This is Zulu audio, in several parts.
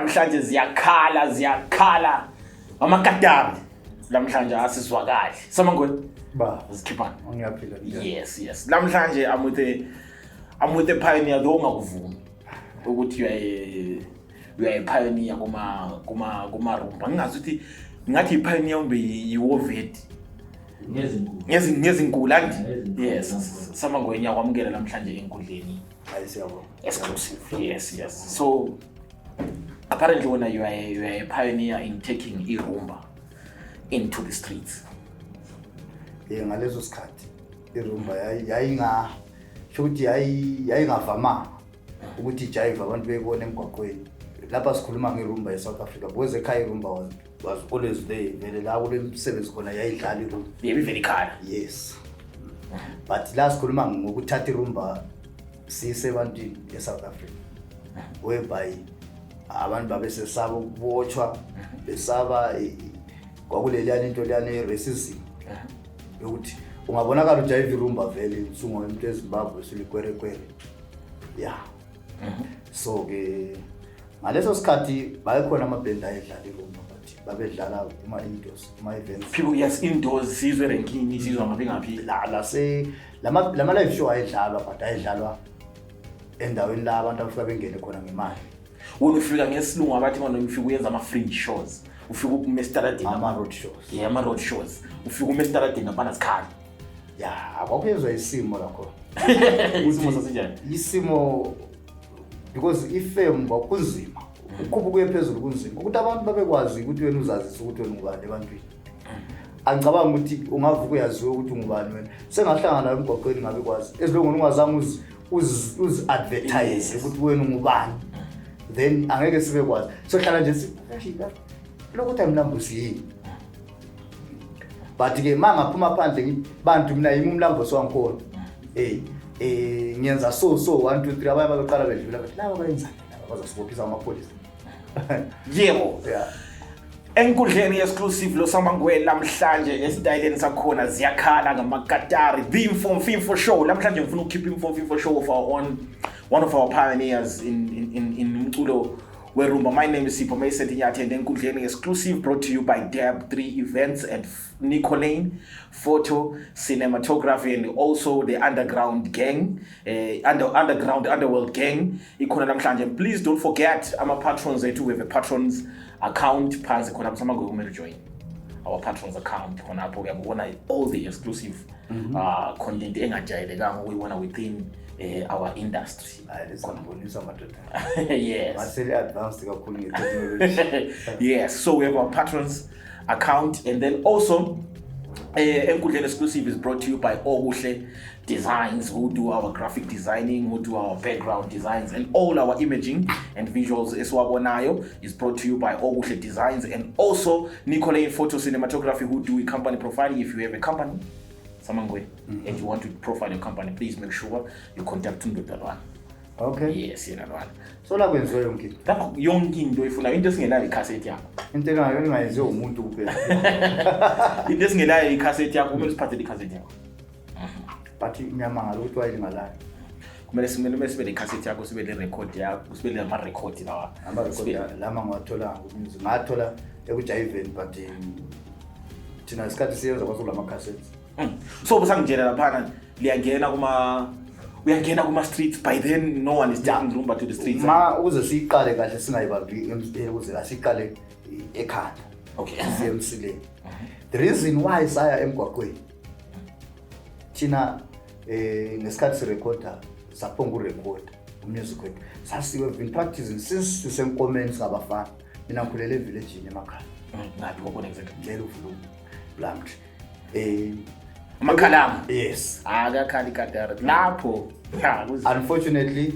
Namhlanje ziyakhala, ziyakhala. Amakatari namhlanje asizwakali. Samangwe. Ba. Zikhiphana. Ngiyaphila. Yes. Namhlanje I'm with a pioneer, though ungakuvumi ukuthi you are a pioneer kuma rumba. Ngingazi ukuthi ngathi i-pioneer kumbe yi-war vet. Ngezinkulu. Ngezinkulu anti. Ngezinkulu. Yes, Samangwe, ngiyakwamukela namhlanje enkundleni Hayi, siyabonga. Exclusive. Yes. So apparently when you are a pioneer in taking irumba into the streets. Ngaleso sikhathi irumba yayinga sho ukuthi yayingavamanga ukuthi ijive abantu beyibone emgwaqweni. Lapha sikhuluma ngerumba eSouth Africa, because ekhaya irumba was always there vele, la kule msebenzi khona yayidlala irumba. Yebo, ivele ikhala. Yes, but la sikhuluma ngokuthatha irumba siyise ebantwini eSouth Africa, whereby abantu babesesaba ukubotshwa, besaba kwakuleliyana into leyana ye-racism yokuthi ungabonakala ujayiva irumba vele usungomuntu eZimbabwe, sulikwerekwere, ya. So ke ngaleso sikhathi bayekhona amabhendi ayedlala irumba, but babedlala kuma-indoors, kuma-events. People, yes, indoors, sizwe renkini, sizwa ngaphi ngaphi. La lase lama live show ayedlalwa, but ayedlalwa endaweni la abantu abafika bengene khona ngemali. Wena ufika ngesilungu abathi manje ufika uyenza ama-fringe shows, ufika ume esitaladeni. Ama-road shows. Yeah, ama-road shows, ufika ume esitaladeni abana sikhali. Ya, kwakuyezwa isimo lakho. Isimo sasinjani? Isimo, because ifame kwakunzima ukhupha kuye phezulu, kunzima ukuthi abantu babekwazi ukuthi wena uzazise ukuthi wena ungubani ebantwini. Angicabanga ukuthi ungavuka uyaziwe ukuthi ungubani wena, sengahlangana nawe emgwaqweni ngabe kwazi ezilongweni ungazange uzi-advertise ukuthi wena ungubani, then angeke sibe kwazi, sohlala nje lokuthi ayimlambosi yini. But-ke ma ngaphuma phandle ngithi, "Bantu, mina yimi umlambosi wangikhona, ngiyenza so so 1 2 3," abanye babeqala bedlula bathi, "Laba bayenzani laba? Bazasibophisa amapholisa." Yebo. Yeah. Enkundleni Exclusive lo Samangwe namhlanje esitayeleni sakhona ziyakhala ngamakatari, the Mfomfimfo Show. Namhlanje ngifuna ukukhipha iMfomfimfo Show of our own, one of our pioneers in umculo werumba. My name is Sipho Mason Nyathi and Enkundleni Exclusive brought to you by Dab 3 Events and Nicolane Photo Cinematography and also the Underground Gang, Underground Underworld Gang ikhona namhlanje. Please don't forget ama patrons ethu. We have a patrons account phansi khona msamangwe, kumele join our patrons account khonapho, uyabona all the exclusive content engajayelekanga ukuyibona within our industry. Hayi, lizambonisa madoda. Yes. Masele advanced kakhulu nge-technology. Yes, so we have our patrons account and then also Enkundleni Exclusive is brought to you by Okuhle Designs, who do our graphic designing, who do our background designs and all our imaging and visuals esiwabonayo is brought to you by Okuhle Designs, and also Nicolay Photo Cinematography, who do company profiling. If you have a company, Samangwe, and you want to profile your company, please make sure you contact undoda lwana. Yes, yena lwana. So la kwenziwa yonke into. Lapha yonke into oyifunayo, into esingenayo ikhasethi yakho. Into engayenziwe umuntu kuphela. Into esingenayo ikhasethi yakho, kumele usiphathele ikhasethi yakho. But ngiyamangala ukuthi wayelingalayo. Kumele sibe nekhasethi yakho, sibe ne-record yakho, sibe nama-record lawa. Amarekhodi lama ngiwathola ku-music, ngathola ekujayiveni, but thina isikhathi siyenza kwasekulama-cassettes. So busangitshela laphana liyangena kuma uyangena kuma-streets, by then no one is taking rumba to the streets. Ma ukuze siyiqale kahle singayibambi ukuze asiqale ekhanda, siye emsileni. The reason why saya emgwaqweni thina, ngesikhathi sirekhoda, saphonga urekhoda umusic wethu, sasiwe been practicing since sisenkomeni singabafana. Mina ngikhulele evillagini emakhaya. Ngaphi kwakhona exactly? Ngicela uvuluka Plumtree. Amakhalama. Yes. Akakhala ikatara lapho. Ya, Unfortunately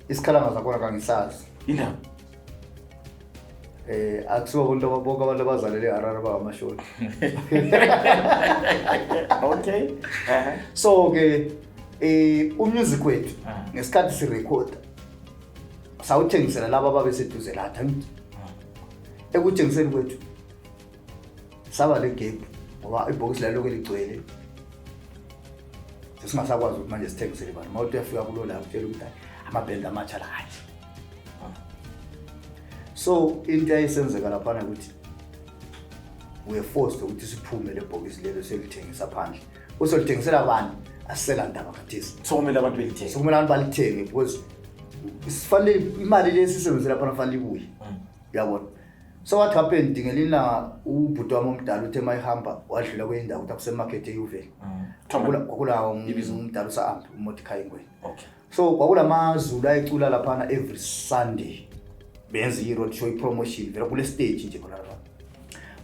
isikhalanga zakhona kangisazi. Indaba. Akusibo abantu bonke abantu abazalele eHarare bangamashona. So ke umusic wethu, ngesikhathi sirekhoda sawuthengisela laba ababeseduze lathi, angithi ekuthengiseni kwethu saba le gap ngoba ibhokisi lalokhu ligcwele, sesingasakwazi ukuthi manje sithengisele bantu. Uma uthi uyafika kulo la, utshela ukuthi, "Hayi, amabhendi amatsha la, hayi." So into eyayisenzeka laphana ukuthi we were forced ukuthi siphume le bhokisi lelo siyolithengisa phandle. Usolithengisela bani? Asisela ndaba khathesi. Sokumele abantu belithenge. Sokumele abantu balithenge because sifanele imali le esiyisebenzise laphana fanele ibuye. Uyabona? So what happened ngelinye ilanga ubhuti wami omdala uthe uma ehamba wadlula kwenye indawo ukuthi akusemarket eYuveli. Kwakula umdala usa-ambi uMordecai Ngwenya. Okay. So kwakulamazulu ayecula laphana every Sunday. Benza i-road show i-promotion vele kule stage nje khona lapha.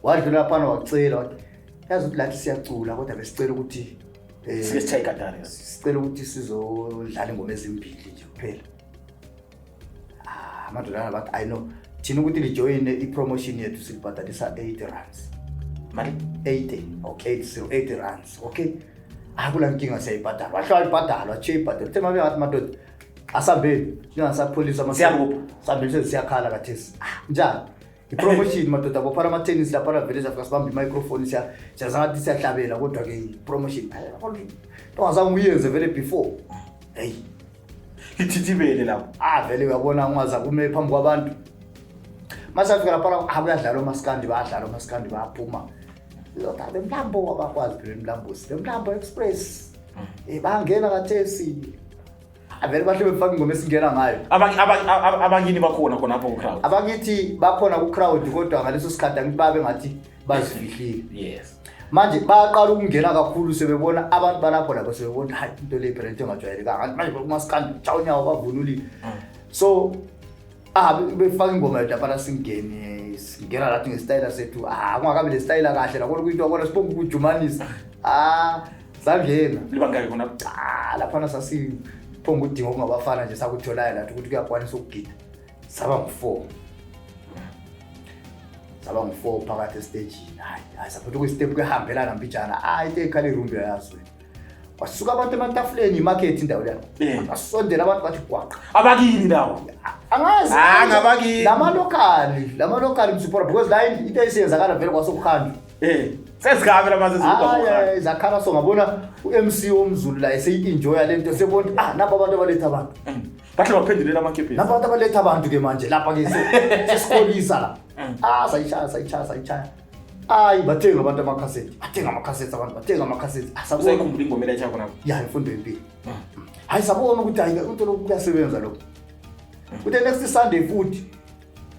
Wadlula laphana wacela wathi yazi ukuthi lathi siyacula kodwa besicela ukuthi Sike sishaye ikatari. Sicela ukuthi sizodlala ingoma ezimbili nje kuphela. Ah, amadodana bathi I know thina ukuthi lijoyine i-promotion yethu silibhadalisa 80 rands. Mali? 80. Okay, 80, 80 rands. Okay. Akula nkinga siyayibhadala. Wahlala ibhadalwa, che ibhadalwa. Uthe mabe ngathi madoda asambeni ningasapholisa ama Siyabopha. Sambeni sesiyakhala khathesi. Ah, njani? I-promotion madoda bophana ama-tennis laphana vele siyafika sibambe i-microphone siyazangathi siyahlabela kodwa ke i-promotion ongazange uyenze vele before. Hey. Lithithibele lapho. Ah vele uyabona ungaza kume phambi kwabantu. Masafika lapha ah kuyadlalwa umaskandi bayadlala umaskandi bayaphuma. Lotha bemlambo abakwazi phela emlambo bemlambo express. Bangena kathesi. Ah vele bahle befaka ingoma esingena ngayo. Abangini bakhona khona lapho ku crowd. Abakithi bakhona ku crowd kodwa ngaleso sikhathi angithi babe ngathi bazifihlile. Yes. Manje bayaqala ukungena kakhulu sebebona abantu balapho lapho sebebona hayi into le phela into engajwayelekanga. Manje kumaskandi chawunyawo bavunulile. So befaka ingoma yethu lapha singene singena lathi ngesitayela sethu. Ah kungakabi le style kahle la kodwa kuyinto yabona sibonga ukujumanisa. Ah sangena. Libangaki khona? Ah laphana sasiphonga udingo kungabafana nje sakutholayo lathi ukuthi kuyakwanisa ukugida. Saba ngu4. Saba ngu4 phakathi estagini. Hayi hayi saphethe kuyistep kuyahambelana mbijana. Ah into ekhala irumbi yazi wena. Wasuka abantu ematafuleni imarket indawo leyo. Basondela abantu bathi gwaqa. Abakini lawo. Angazi. Ah ngabakini. Lama local msipora because la into esiyenzakala vele kwasokuhanjwa. Sesigabe lamaze Hayi zakhala so ngabona uMC womZulu la eseyi-enjoya lento sebona ah nabo abantu abaletha abantu. Bahle baphendulela amakepesi. Nabo abantu abaletha abantu ke manje lapha ke sesikholisa la. Ah sayishaya. Hayi bathenga abantu amakhasethi. Bathenga amakhasethi abantu bathenga amakhasethi. Ah sabona usayikhumbula ingoma elayisha khona. Ya imfundo yempilo. Hayi sabona ukuthi hayi into lokhu kuyasebenza lokho. Uthe next Sunday futhi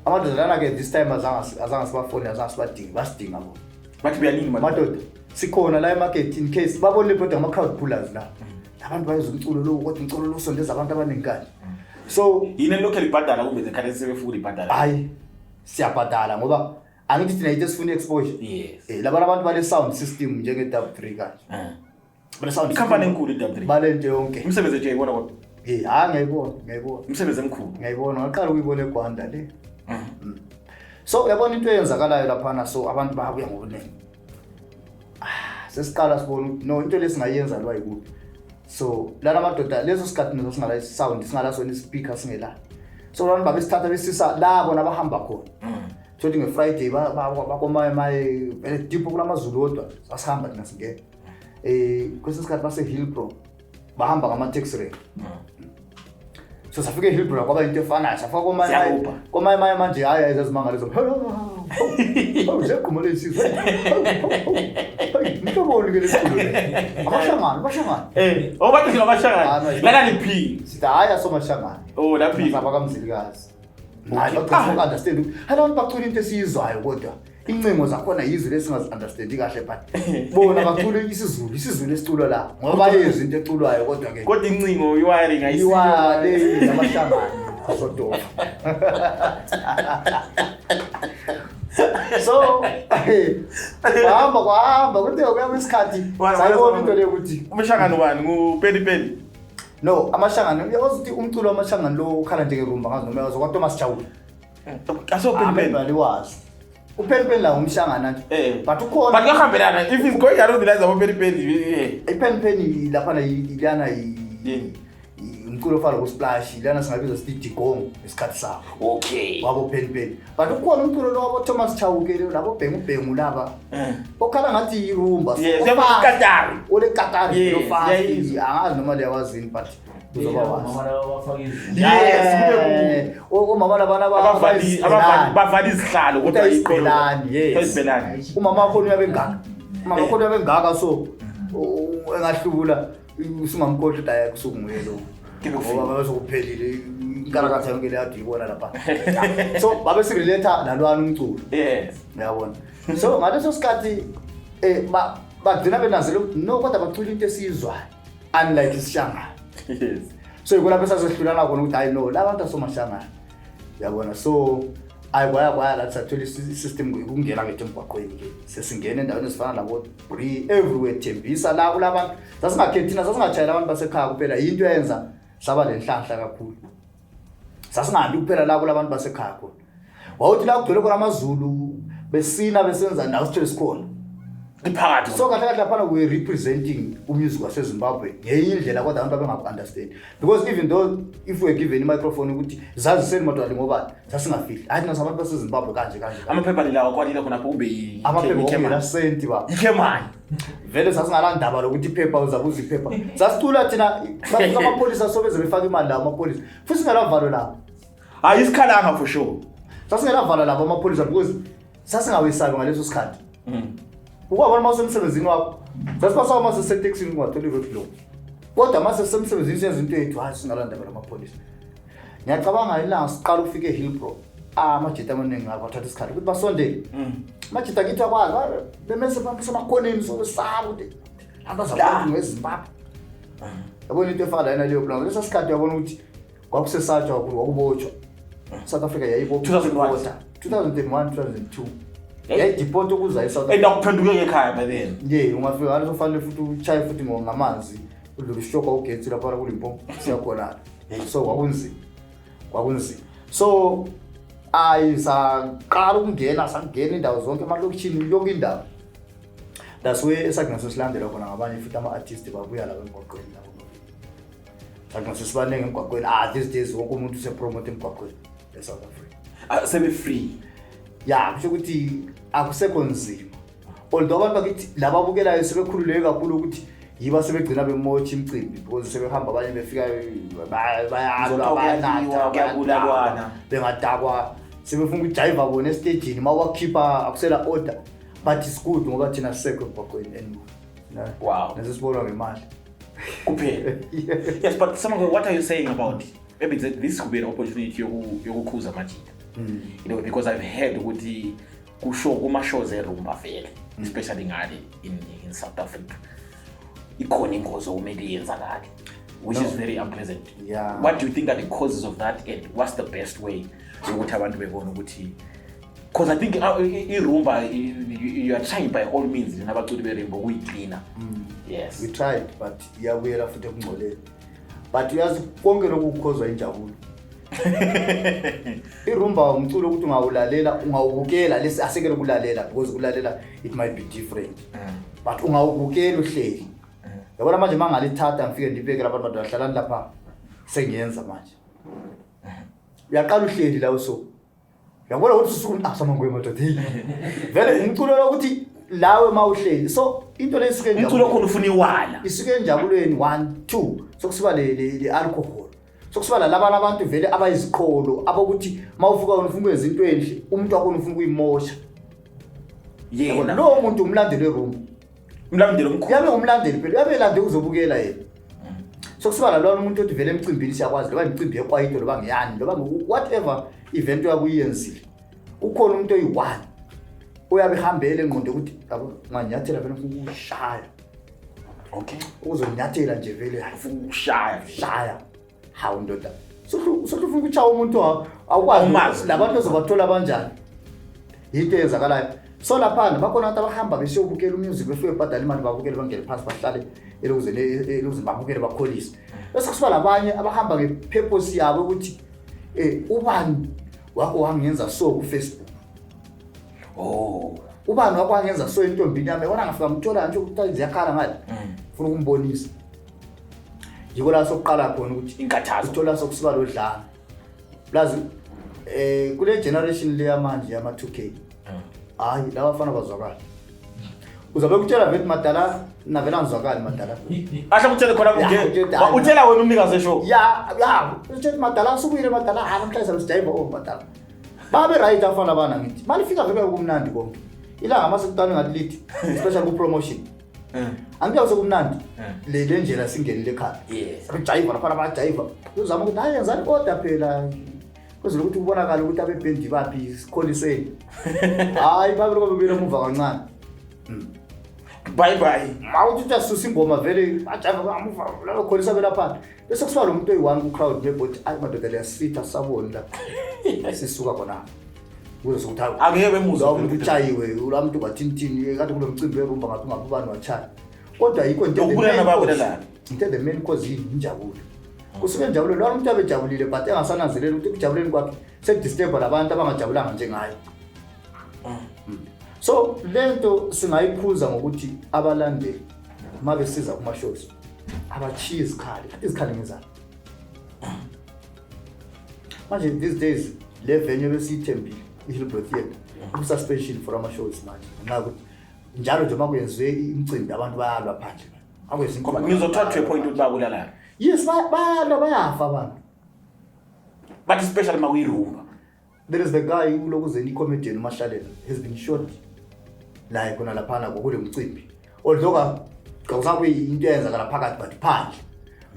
amadoda lana ke this time azange sibafone azange sibadinge basidinga bona. Bathi uyaningi madoda sikhona la emarket in case babone kodwa ama crowd pullers la. Abantu bayeza umculo lo kodwa umculo lo sondeza abantu abaningi kanje. So yini lokho libhadala kumbe zekhathi sebefuna ibhadala? Hayi siyabhadala ngoba angithi thina into esifuna exposure. Yes. Laba abantu bale sound system njenge Dub 3 kanje. Bale sound company enkulu iDub 3. Bale nto yonke. Umsebenzi nje uyayibona kodwa. Ha ngiyayibona. Umsebenzi emkhulu. Ngiyayibona ngaqala ukuyibona eGwanda le. So uyabona into eyenzakalayo laphana so abantu bayabuya ngobuningi. Ah sesiqala sibona ukuthi no into lesingayenza lo ayikuphi. So lana madoda leso sikhathi neso singala sound singala sona speaker singela. So abantu babesithatha besisa la bona bahamba khona. Thothi ngeFriday bakomaye maye vele deep kulamazulu kodwa sasihamba thina singena. Kwesinye isikhathi base Hillbrow bahamba ngama taxi rank. So safika eHillbrow kwaba into efanayo safika komaye komaye maye manje hayi ayizazimangaliso. Oh zegquma lesizwe. Ngitobona ke lesiculo le. Abashangana. Oh bathi ngabashangana. Lana liphi? Sithi hayi asomashangana. Oh laphi? Saba kaMzilikazi. Hayi baqala understand. Hayi abantu bacula into esiyizwayo kodwa incingo zakhona yizo lesingazi understand kahle but bona bacula isiZulu esiculwa la ngoba bayezwa into eculwayo kodwa ke kodwa incingo iwiring ayisiyo iwale yamashangana asodofa. So hamba kwahamba kuthe kuya isikhathi sayibona into le ukuthi umshangano bani nguPeli Peli. No amashangano uyawazi ukuthi umculo wamashangano lo ukhala njengerumba ngazi noma uyawazi kwaThomas Chawula. Aso Peli Peli aliwazi. uPeli Peli la umshangana nje. But ukhona but kuyahambelana if it's going around the lines of Peli Peli. iPeli Peli laphana ilana Umculo ofana noSplash lana singabiza sithi Digong ngesikhathi sabo. Okay. Wabo Penny Penny. But ukhona umculo lo wabo Thomas Chauke labo Bhengu Bhengu laba. Okhala ngathi irumba. Yes, yabo Katari. Ole Katari Yes, lo fast. ngiyayizwa. Angazi noma liyawazini, but uzoba wazi. Mama laba bafaka izinto. Yes, kube Omama labana Abavali abavali bavala izihlalo kodwa Kodwa isibhelani, yes. Isibhelani. Umama wakho uyabe engaka. Umama wakho uyabe engaka, so engahlubula usungamkhohlwa ukuthi hayi, kusukunguye lo. Ke lokufika. Ngoba babesokuphelile inkalakatha yonke le ade uyibona lapha. So babe sirelatha nalwana umculo. Uyabona. So ngaleso sikhathi bagcina benazele ukuthi no, kodwa bacula into esiyizwayo, unlike isishangana. So yikho lapho esasehlulana khona ukuthi hayi no, la bantu asomashangana. Uyabona, so hayi, kwaya kwaya lathi sathola i-system ukungena ngethu emgwaqweni ke, sesingena endaweni ezifana labo Bree, everywhere, Thembisa, la kulabantu sasingakhethi thina, sasingatshayela abantu basekhaya kuphela. Yinto eyenza saba lenhlanhla kakhulu, sasingahambi kuphela la kulabantu basekhaya khona. Wawuthi la kugcwele khona amaZulu besina besenza ndawo, sithole sikhona. Iphakathi. So kahle kahle laphana we representing umusic waseZimbabwe ngenye indlela, kodwa abantu abengaku-understand, because even though if we were given i-microphone ukuthi zaziseni madwali ngobani, sasingafihli, hayi, thina sabantu baseZimbabwe kanje kanje kanje. Amaphepha lawa kwalila khonapho kumbe Amaphepha okungena senti ba. Ikhemani. Vele sasingalandaba lokuthi iphepha uzabuza iphepha, sasicula thina. Bafika amapholisa, sobeze befaka imali lawo amapholisa, futhi singelavalo labo. Hayi, isikhalanga for sure. Sasingelavalo labo amapholisa because sasingawesabi ngaleso sikhathi. Ukwabona uma usemsebenzini wakho, sasibasaba uma sisetekisini ungatholi i-roadblock, kodwa uma sesisemsebenzini siyenza into yethu, hayi, singalandaba lamapholisa. Ngiyacabanga ilanga siqala ukufika eHillbrow, amajita amaningi ngakho athatha isikhathi ukuthi basondele. Amajita kithi akwazi bemese semakhoneni, so besaba ukuthi abantu azabantu ngeZimbabwe. Yabona into efana lana leyo plan, leso sikhathi uyabona ukuthi kwakusesatshwa kakhulu, kwakubotshwa. South Africa yayibopha. 2001. 2001, 2002 yayideport ukuza eSouth And akuphenduke ekhaya by then. Nje ungafika ngaleso, fanele futhi uchaye futhi ngamanzi, udlule ishoka ugetsi lapha kuLimpopo siyakhona. So kwakunzima, kwakunzima. So ayi, saqala ukungena, sangena indawo zonke emalokishini, yonke indawo. That's where esagcina sesilandela khona ngabanye futhi ama-artist, babuya labo emgwaqweni labo, sagcina sesibaningi emgwaqweni. These days wonke umuntu usepromote emgwaqweni e-South Africa. Ah, sebe free. Ya, kusho ukuthi akusekho nzima, although abantu bakithi lababukelayo sebekhululeke kakhulu ukuthi yiba sebegcina bemotsha imicimbi, because sebehamba abanye befika bayalwa, Kuzothiwa bayanatha, kuyayiwa, kuyabulalwana. Bengadakwa sebefuna ukujayiva bona estejini, uma wakhipha akusela order. But it's good ngoba thina sisekho emgwaqweni anymore. Nesesibonwa ngemali. Kuphela. Yes, but some of what are you saying about maybe this could be an opportunity yokukhuza amajita, because I've heard ukuthi kusho kuma-shows erumba vele, especially ngale in South Africa, ikhona ingozi okumele iyenzakale, which No. is very unpleasant. What do you think are the causes of that, and what's the best way yokuthi abantu bebone ukuthi, because I think irumba, you are trying by all means nabaculi berumba ukuyiklina, yes. We tried, but iyabuyela futhi ekungcoleni. But uyazi, konke lokhu kukhozwa injabulo. Irumba umculo ukuthi ungawulalela, ungawubukela, lesi asekele ukulalela, because ukulalela it might be different, but ungawubukela uhleli. Yabona manje uma ngalithatha ngifike ndibeke lapha, abantu bahlalani lapha, sengiyenza manje. Uyaqala uhleli la, uso uyabona ukuthi usuku asamangwe madoda, hey, vele umculo lo ukuthi lawe uma uhleli, so into le isuke Umculo khona ufuna iwala. Isuke enjabulweni, one, two, sokusiba le alcohol, sokusiba lalabana abantu vele abayiziqholo, abokuthi uma ufika wena ufuna ukwenza into enhle, umuntu wakhona ufuna ukuyimosha. Yena. Lowo muntu umlandeli werumba. Umlandeli omkhulu. Uyabe ngumlandeli phela, uyabe elande uzobukela yena. Sokusiba lalona umuntu othi vele emcimbini siyakwazi, loba imicimbi yekwaito, loba ngeyani, loba whatever event uyabe uyenzile, ukhona umuntu oyi-one uyabe ehambele engqondo ukuthi yabo unganyathela vele ufuna ukushaya. Ukuzonyathela nje vele, hayi, Ufuna ukushaya. Shaya, hawu ndoda, sohlu ufuna ukushaya umuntu awukwazi. Awumazi. Labantu ozobathola banjani? Yinto eyenzakalayo. So laphana bakhona abantu abahamba besiyobukela umusic, befike bebhadale imali, babukele, bangene phansi, bahlale elokuzeni, babukele, bakholise. Bese kusiba labanye abahamba ngepurpose yabo ukuthi ubani wakho wangenza so ku-Facebook. Ubani wakho wangenza so entombini yami, yabona ngafika ngithola nje ukuthi ziyakhala ngale, funa ukumbonisa. Yiko la sokuqala khona ukuthi Inkathazo. Uthola sokusuka lodlame. Plus kule generation le yamanje yama 2K. Hayi, laba bafana bazwakala. Uzabe kutshela vele madala, navela ngizwakali madala. Ahle kutshele khona. Ya, Kunje utshela. Utshela wena umnikazi eshow. Ya, utshela madala, subuyile madala, hayi, namhlanje sijayiva, oh madala. Babe right afana bana, ngithi. Malifika vele kumnandi konke. Ilanga masekutana ngathi lithi especially ku promotion. Angike sekumnandi. Le ndlela singenile ekhaya. Abajayiva lapha, abajayiva. Uzama ukuthi hayi, yenzani order phela. Kwenzela ukuthi kubonakale ukuthi abebhendi baphi, sikholiseni. Hayi, babe lokho bebuyela emuva kancane. Bye bye. Mawuthi uyasusa ingoma vele bajayiva bamuva labakholisa belapha. Bese kusuka lo muntu oyi-one ku-crowd maybe, ayi madoda, liyasitha saboni la. Sisuka khona. Kuze sokuthi hayi, Angeke bemuzwe. Lo muntu utshayiwe, lo muntu kwathintini, kade kulo mcimbi werumba ngaphi ngaphi, ubani wachaya. Kodwa yikho into Ukubulala bayabulala. Into the main cause yini? Injabulo. Kusuke injabulo, lo muntu abejabulile but engasananzeleli ukuthi ekujabuleni kwakhe sekudisturba labantu abangajabulanga njengaye. So lento singayikhuza ngokuthi abalandeli uma besiza kuma-shows abachiye izikhali. Izikhali ngezani manje? These days le venue besiyithembile, i-Hillbrow Theatre, ku-suspension for ama-shows manje ngenxa yokuthi njalo nje uma kuyenziwe imicimbi abantu bayalwa phandle. Akwenziwe Ngoba ngizothatha to a point ukuthi babulalana. Yes, bayalwa, bayafa abantu. But especially makuyirumba. There is the guy ulokuzeni, i-comedian uMahlalela, has been shot laye khona laphana kule mcimbi, although kawusabe into eyenzakala phakathi, but phandle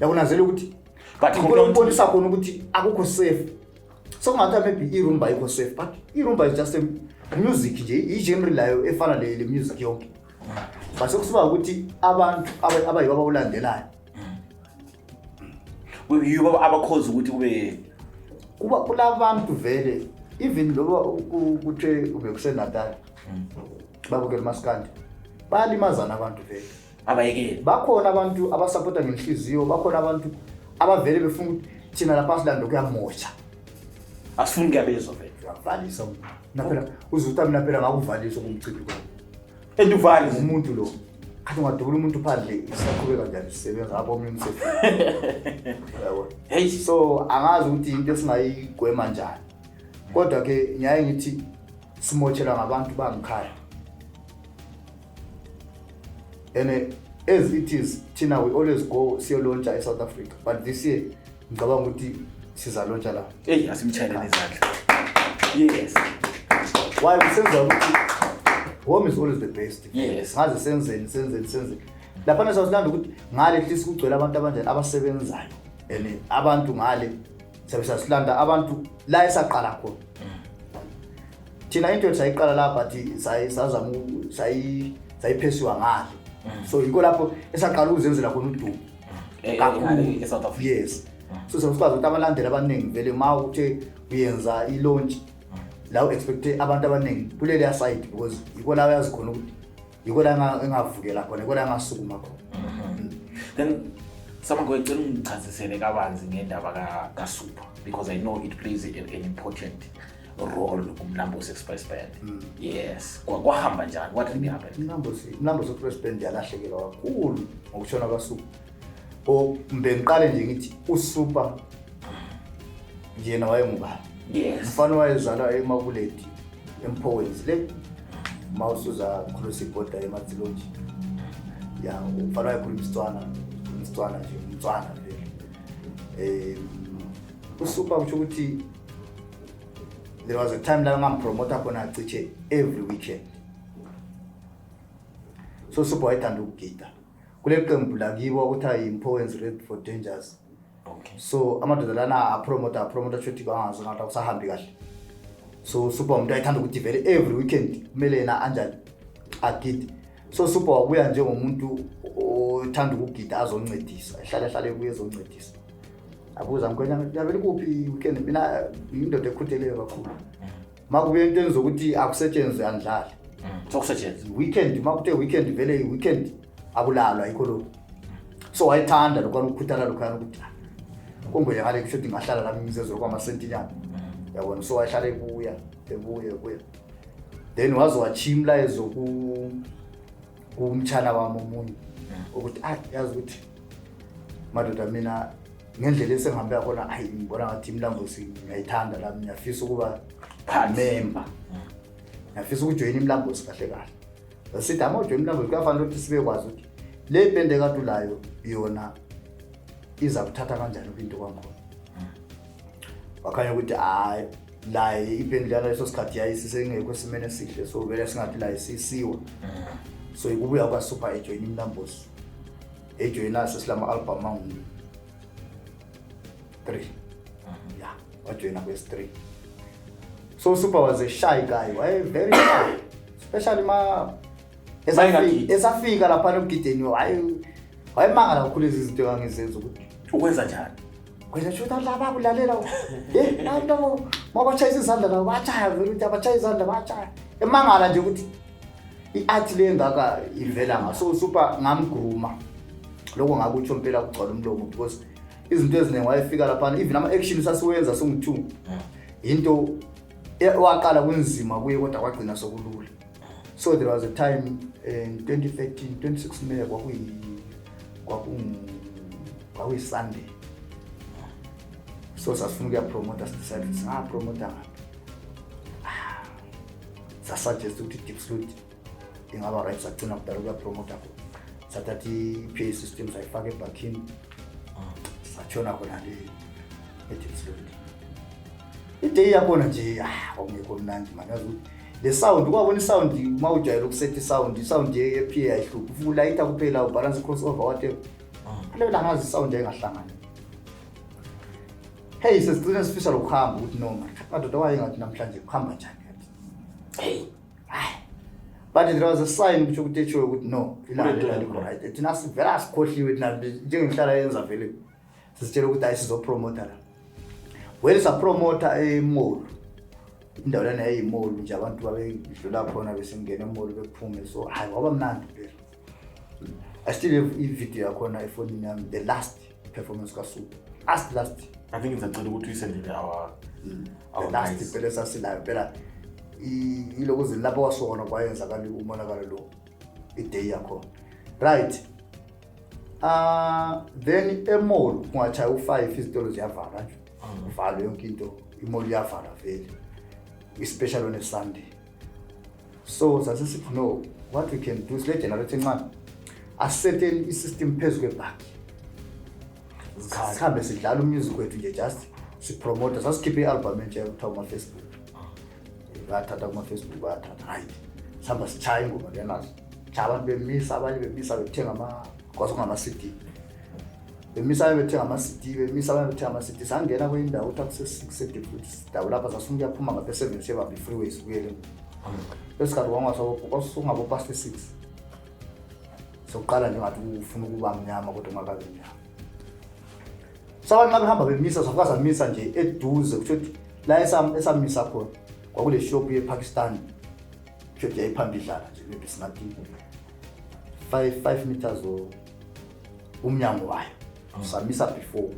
yakunanzela ukuthi But kubonisa khona ukuthi akukho safe. So kungathiwa maybe irumba ayikho safe, but irumba is just a music nje, i-genre layo efana le music yonke, but sekusuba ukuthi abantu abayibo abawulandelayo. Yibo abakhoza ukuthi kube Kuba kulabantu vele, even loba kuthe ube kuseNatal babukela umaskandi, bayalimazana abantu vele. Abayekeli. Bakhona abantu abasapota ngenhliziyo, bakhona abantu abavele befuna ukuthi thina lapha silanda kuyamosha. Asifuni kuyabezwa vele. Uyavalisa umuntu mina phela, uze uthi mina phela ngakuvalisa kumcimbi kwami. And uvali. Umuntu lo khathi ungadubula umuntu phandle, isaqhubeka njani sisebenza apho omunye umsebenzi, yabo? Hey. So angazi ukuthi into esingayigwema njani, kodwa ke ngiyaye ngithi simotshelwa ngabantu bangikhaya, and as it is thina we always go siyolontsha e-South Africa, but this year ngicabanga ukuthi sizalontsha la. Hey, asimtshayeleni izandla. Yes. Why kusenza ukuthi home is always the best. Ngaze senzeni, senzeni, senzeni laphana, sawusilanda ukuthi ngale at least kugcwele abantu abanjani, abasebenzayo, and abantu ngale sabe sasilanda abantu la esaqala khona thina. Into yethu sayiqala la, but sazama sayiphesiwa ngale, so yikho lapho esaqala ukuzenzela khona udumo. Kakhulu. Ngale e-South Africa. Yes, so sikwazi ukuthi abalandeli abaningi vele ma uthe uyenza i-launch la, u-expecte abantu abaningi kuleliya side, because yikho la uyazi khona ukuthi yikho la engavukela khona, yikho la engasukuma khona. Then Samangwe, ngicela ungichazisele kabanzi ngendaba kaSuper, because I know it plays an important role kuMlambo's Express Band. Yes. Kwahamba njani? What really happened? Mlambo Express Band yalahlekelwa kakhulu ngokushona kwaSuper. O mbe ngiqale nje ngithi uSuper yena wayengubani? Umfana wayezalwa eMabuleti, eMphowenzi le, uma usuza cross ibhoda eMatsilonji. Ya, umfana wayekhuluma isitswana, khuluma isitswana nje, umtswana vele. USuper kusho ukuthi there was a time la ngampromota khona cishe every weekend. So Super wayethanda ukugida kule qembu lakibo okuthiwa yi-Mphowenzi Red for Dangers. So amadoda lana apromota, shuthi bangazi ngathi akusahambi kahle. So Super umuntu ayethanda ukuthi vele every weekend kumele yena anjani, agide. So Super wabuya njengomuntu othanda ukugida, azoncedisa, ehlale ehlale ebuye ezoncedisa. Abuza mkhwenya, yabele kuphi weekend? Mina ngiyindoda ekhutheleyo kakhulu, makubuye entweni zokuthi akusetshenzwe, andlali. Sokusetshenzwa. Weekend, makuthe weekend vele weekend akulalwa, yikho lokho. So wayethanda lokhwana ukukhuthala lokhwana ukuthi, "Ah, kungwenya ngale kusho ukuthi ngahlala nami ngizezwe kwamasentinyana," yabona. So wayehlala ebuya, ebuya, ebuya, then waze wachiya umlayezo kumtshana wami omunye ukuthi, ah, yazi ukuthi Madoda, mina ngendlela esengihambe yakhona, hayi, ngibona ngathi iMlambosi ngiyayithanda lami, ngiyafisa ukuba Part. member, ngiyafisa ukujoyina iMlambosi kahle kahle. Sithi ama ujoyina iMlambosi kuyafanele ukuthi sibekwazi ukuthi le bhende ekade ulayo yona iza kuthatha kanjani into kwangikhona. Wakhanya ukuthi hayi, laye ibhendi laleso sikhathi yayisisengekho esimeni esihle, so vele singathi la isisiwa. So ikubuya kwaSuper ejoyina iMlambosi, ejoyina sesilama-album angu-3, ya, wajoyina kwesi-3. So Super was a shy guy, waye very shy, especially ma Mayengagidi. esafika laphana emgideni, wayemangala kakhulu ezi zinto engangizenza ukuthi Ukwenza njani? Wena shuthi laba kulalela, eh, abantu mabatshayisa izandla nabo batshaya vele, ukuthi abatshaya izandla batshaya, emangala nje ukuthi i-art le engaka ivela nga. So Super ngamgruma lokho, ngakutsho impela kugcwala umlomo, because izinto eziningi wayefika laphana, even ama-action sasiwenza singu-two, into waqala kunzima kuye kodwa kwagcina sokulula. So there was a time in 2013, 26 May, kwakuyi-Sunday. So sasifuna ukuyapromota, sidecide ukuthi singapromota ngaphi. Ah, sasuggest ukuthi Diepsloot ingaba right. Sagcina kudala ukuyapromota khona, sathatha i-PA system sayifaka ebhakhini, satshona khona le eDiepsloot. I-day yakhona nje, ah, kwakungekho mnandi mani. Yazi ukuthi le sound, kwabona isound, uma ujwayele ukusetha isound, isound ye-PA ayihluphi, ufike ulayitha kuphela, ubalance i-crossover, whatever. Leyo langazi isound yayingahlangani. Hey, sesigcine sifisa lokuhamba ukuthi no man, madoda, wayengathi namhlanje kuhamba njani kathi. Hey. But there was a sign kusho ukuthi etshoyo ukuthi no, ilanga Kulento leli alikho right. Thina sivela asikhohliwe thina njengengihlala yenza vele, sisitshela ukuthi hayi, sizopromota la. Well, sapromota emall, indawo lana yayimall nje, abantu babedlula khona besingena emall bephume. So hayi, waba mnandi phela. I still have i-video yakhona efonini yami, the last performance kaSuper, last last. I think ngizacela ukuthi uyisendele our The last guys. phela esasilayo phela ilokuze lapho wasona kwayenzakala umonakalo lo, i-day yakhona, right? Then emall kungatshaya u-5, izitolo ziyavalwa nje, kuvalwe yonke into, imall iyavalwa vele, especially on a Sunday. So sasesithi no, what we can do, sile generator encane, asisetheni i-system phezu kwebhaki, sihambe sidlala umusic wethu nje, just sipromota. Sasikhiphe i-album entsha ekuthiwa kuma-Facebook, bayathatha kuma-Facebook, bayathatha, right? Sihamba sitshaya ingoma lenazo, tshaya, abantu bemisa, abanye bemisa bethenga kwasokungama-CD, bemisa abanye bethenga ama-CD, bemisa abanye bethenga ama-CD. Sangena kwenye indawo kuthiwa kuse-six eDiepsloot, sidawo lapha sasifuna ukuyaphuma ngapha e-7, siyebamba i-freeway sibuyele. Lesikhathi kwasungabo past 6, sokuqala nje ngathi ufuna ukuba mnyama kodwa ungakabi mnyama. So abantu nxa behamba bemisa, safika samisa nje eduze, kusho ukuthi la esamisa khona kwakule shop yePakistan, kusho ukuthi yayiphambidlana nje, maybe singathi 5 meters or umnyango wayo, samisa before.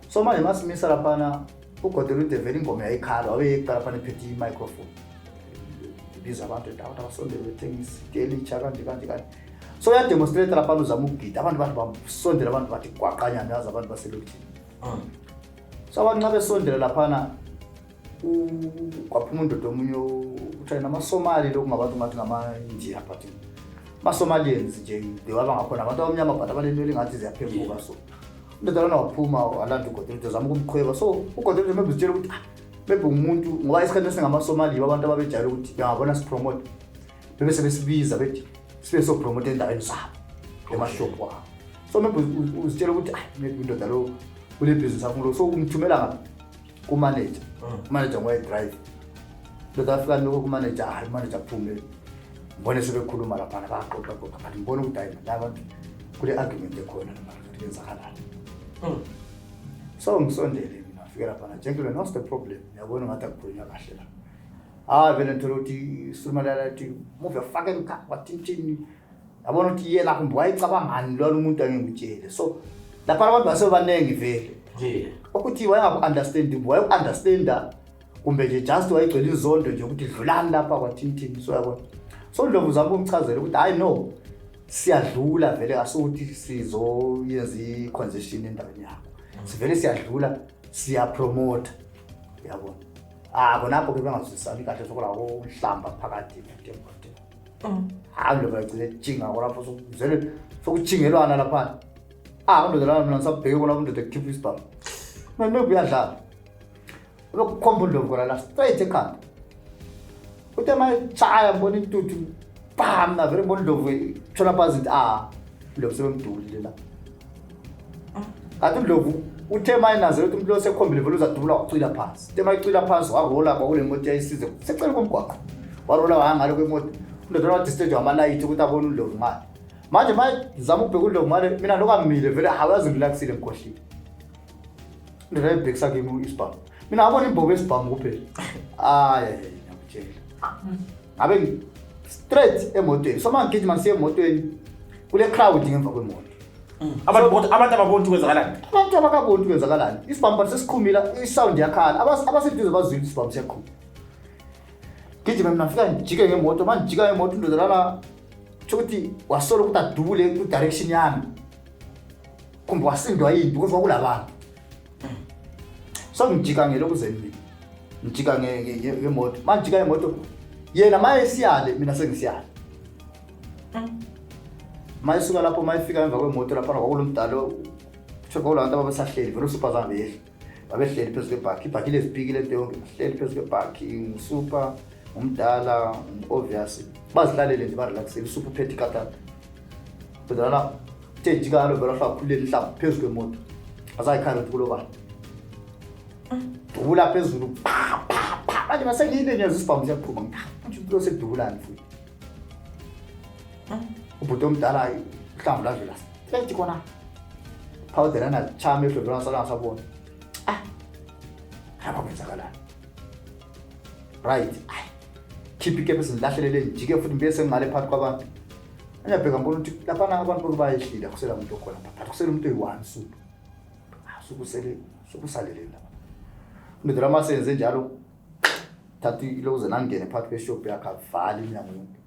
So manje masimisa laphana, uGodelude vele ingoma yayikhala, wabe yeqala laphana ephethe i-microphone, ibiza abantu endawo ukuthi abasondele bethenga isiti elitsha, kanje kanje kanje. So uyademonstrate laphana, uzama ukugida, abantu bathi basondela, abantu bathi gwaqanyana, yazi abantu baselokishini. So abantu nxa besondela laphana, kwaphuma undoda omunye kuthiwa namaSomali, lokhu ngabantu ngathi ngamaNdiya, but ama-Somalians nje bewaba ngakhona, abantu abamnyama but abalenwele ngathi ziyaphembuka. So indoda lona waphuma walanda uGodelude, zama ukumqhweba. So uGodelude maybe uzitshela ukuthi, ah, maybe umuntu, ngoba isikhathi esingamaSomali yibo abantu ababejayele ukuthi bengabona sipromote bebe sebesibiza bethi sibe sopromote endaweni zabo, emashophu wabo. So maybe uzitshela ukuthi, ah, maybe indoda lo kule business afuna lo, so umthumela ngaphi? Kumanager. Umanager ngowaye-drive. Ndoda afika lokho kumanager, hayi, umanager aphume, ngibone sebekhuluma laphana, bayaxoxa xoxa, but ngibone ukuthi hayi, la bantu kule argument ekhona noma kuyenzakalani. So ngisondele mina, ngifike laphana, "Gentlemen, what's the problem? Ngiyabona ngathi akukhulunywa kahle la." Hayi, vele ngithola ukuthi simalala ethi, "Move your fucking car," wathintini. Yabona ukuthi yena kumbe wayecabangani lwana umuntu, angengitshele. So lapha abantu basebaningi vele ukuthi wayengaku-understand, wayeku-understanda kumbe nje just wayegcwele inzondo nje ukuthi dlulani lapha kwathintini. So yabona, so Ndlovu uzama ukumchazela ukuthi hayi, no. Siyadlula vele, asukuthi sizoyenza i-concession endaweni yakho, sivele siyadlula, siyapromota, uyabona. Ah, khonapho ke bengazwisani kahle, sokulako nhlamba phakathi emgwaqeni. Hayi, lo bagcine tshinga khonapho, sokuzele sokutshingelwana laphana. Ah, undoda lana, mina ngisabheke khona, undoda kukhipha isibhamu, maybe uyadlala, ubekukhomba uNdlovu khona la straight ekhanda. Uthe uma etshaya, ngibona intuthu, pa, mina vele ngibona uNdlovu tshona phansi, ngithi, ah, uNdlovu sebemdulile la. Kanti uNdlovu uthe uma enazela ukuthi umuntu lo sekhombile vele uzadubula, wacwila phansi. Uthe uma ecwila phansi, warola kwakule moto yayisize seceleni komgwaqo, warola waya ngale kwemoto. Undoda wadisturge amalayithi ukuthi abone uNdlovu ngale. Manje ma zama ukubheka uNdlovu ngale, mina lokhu angimile vele, hawazi, ngirelaxile, ngikhohlile. Indoda yayibhekisa kimi isibhamu, mina ngabona imbobo esibhamu kuphela. Hayi, ngiyakutshela, ngabe straight emotweni. So uma ngigijima ngisiya emotweni, kule crowd ngemva kwemoto. Abantu ababoni ukuthi kwenzakalani. Abantu abakaboni ukuthi kwenzakalani. Isibhamu bathi sesiqhumile, isound yakhala, abaseduze bazwile isibhamu siyaqhuma. Gijima mina, ngifika ngijike ngemoto. Uma ngijika ngemoto, indoda lana kusho ukuthi wasola ukuthi adubule ku-direction yami, kumbe wasindwa yini, because kwakulabantu. So ngijika ngelokuzeni, mina ngijika ngemoto. Ma ngijika ngemoto, yena ma esiyale, mina sengisiyale. Ma esuka lapho, ma efika emva kwemoto laphana, kwakulo mdalo, kusho kwakulabantu ababesahleli vele. Usupha zange behle, babehleli phezu kwebhakhi, ibhakhi lezipiki lento yonke, bahleli phezu kwebhakhi, ngusupha, ngumdala, ngu-obvious, bazihlalele nje, barelaxile. Usupha uphethe ikatata kodwa uthe jikalo vele wahlala inhlamvu phezu kwemoto, azayikhala ukuthi kulobani, dubula phezulu, pa pa pa. Manje masengiyile, ngiyezwa isibhamu siyaqhuma. Manje umuntu lo sedubulani futhi? Ubhuti omdala, uhlamvu ladlula straight khona, powder lana chama ehlombe, lana ngasabona. Ah, hamba, kwenzakalani? Right, ayi, khipha ikepesi, ngilahlelele, ngijike futhi ngibuye sengingale phakathi kwabantu. Ngiyabheka, ngibona ukuthi laphana abantu boke bayehlile, akusela muntu okhona phakathi, kusele umuntu oyi-one. Suku sukusele sukusalele lapha, indoda lama senze njalo, thatha ilokuze nangene phakathi kweshop yakhe, avale iminyango yonke,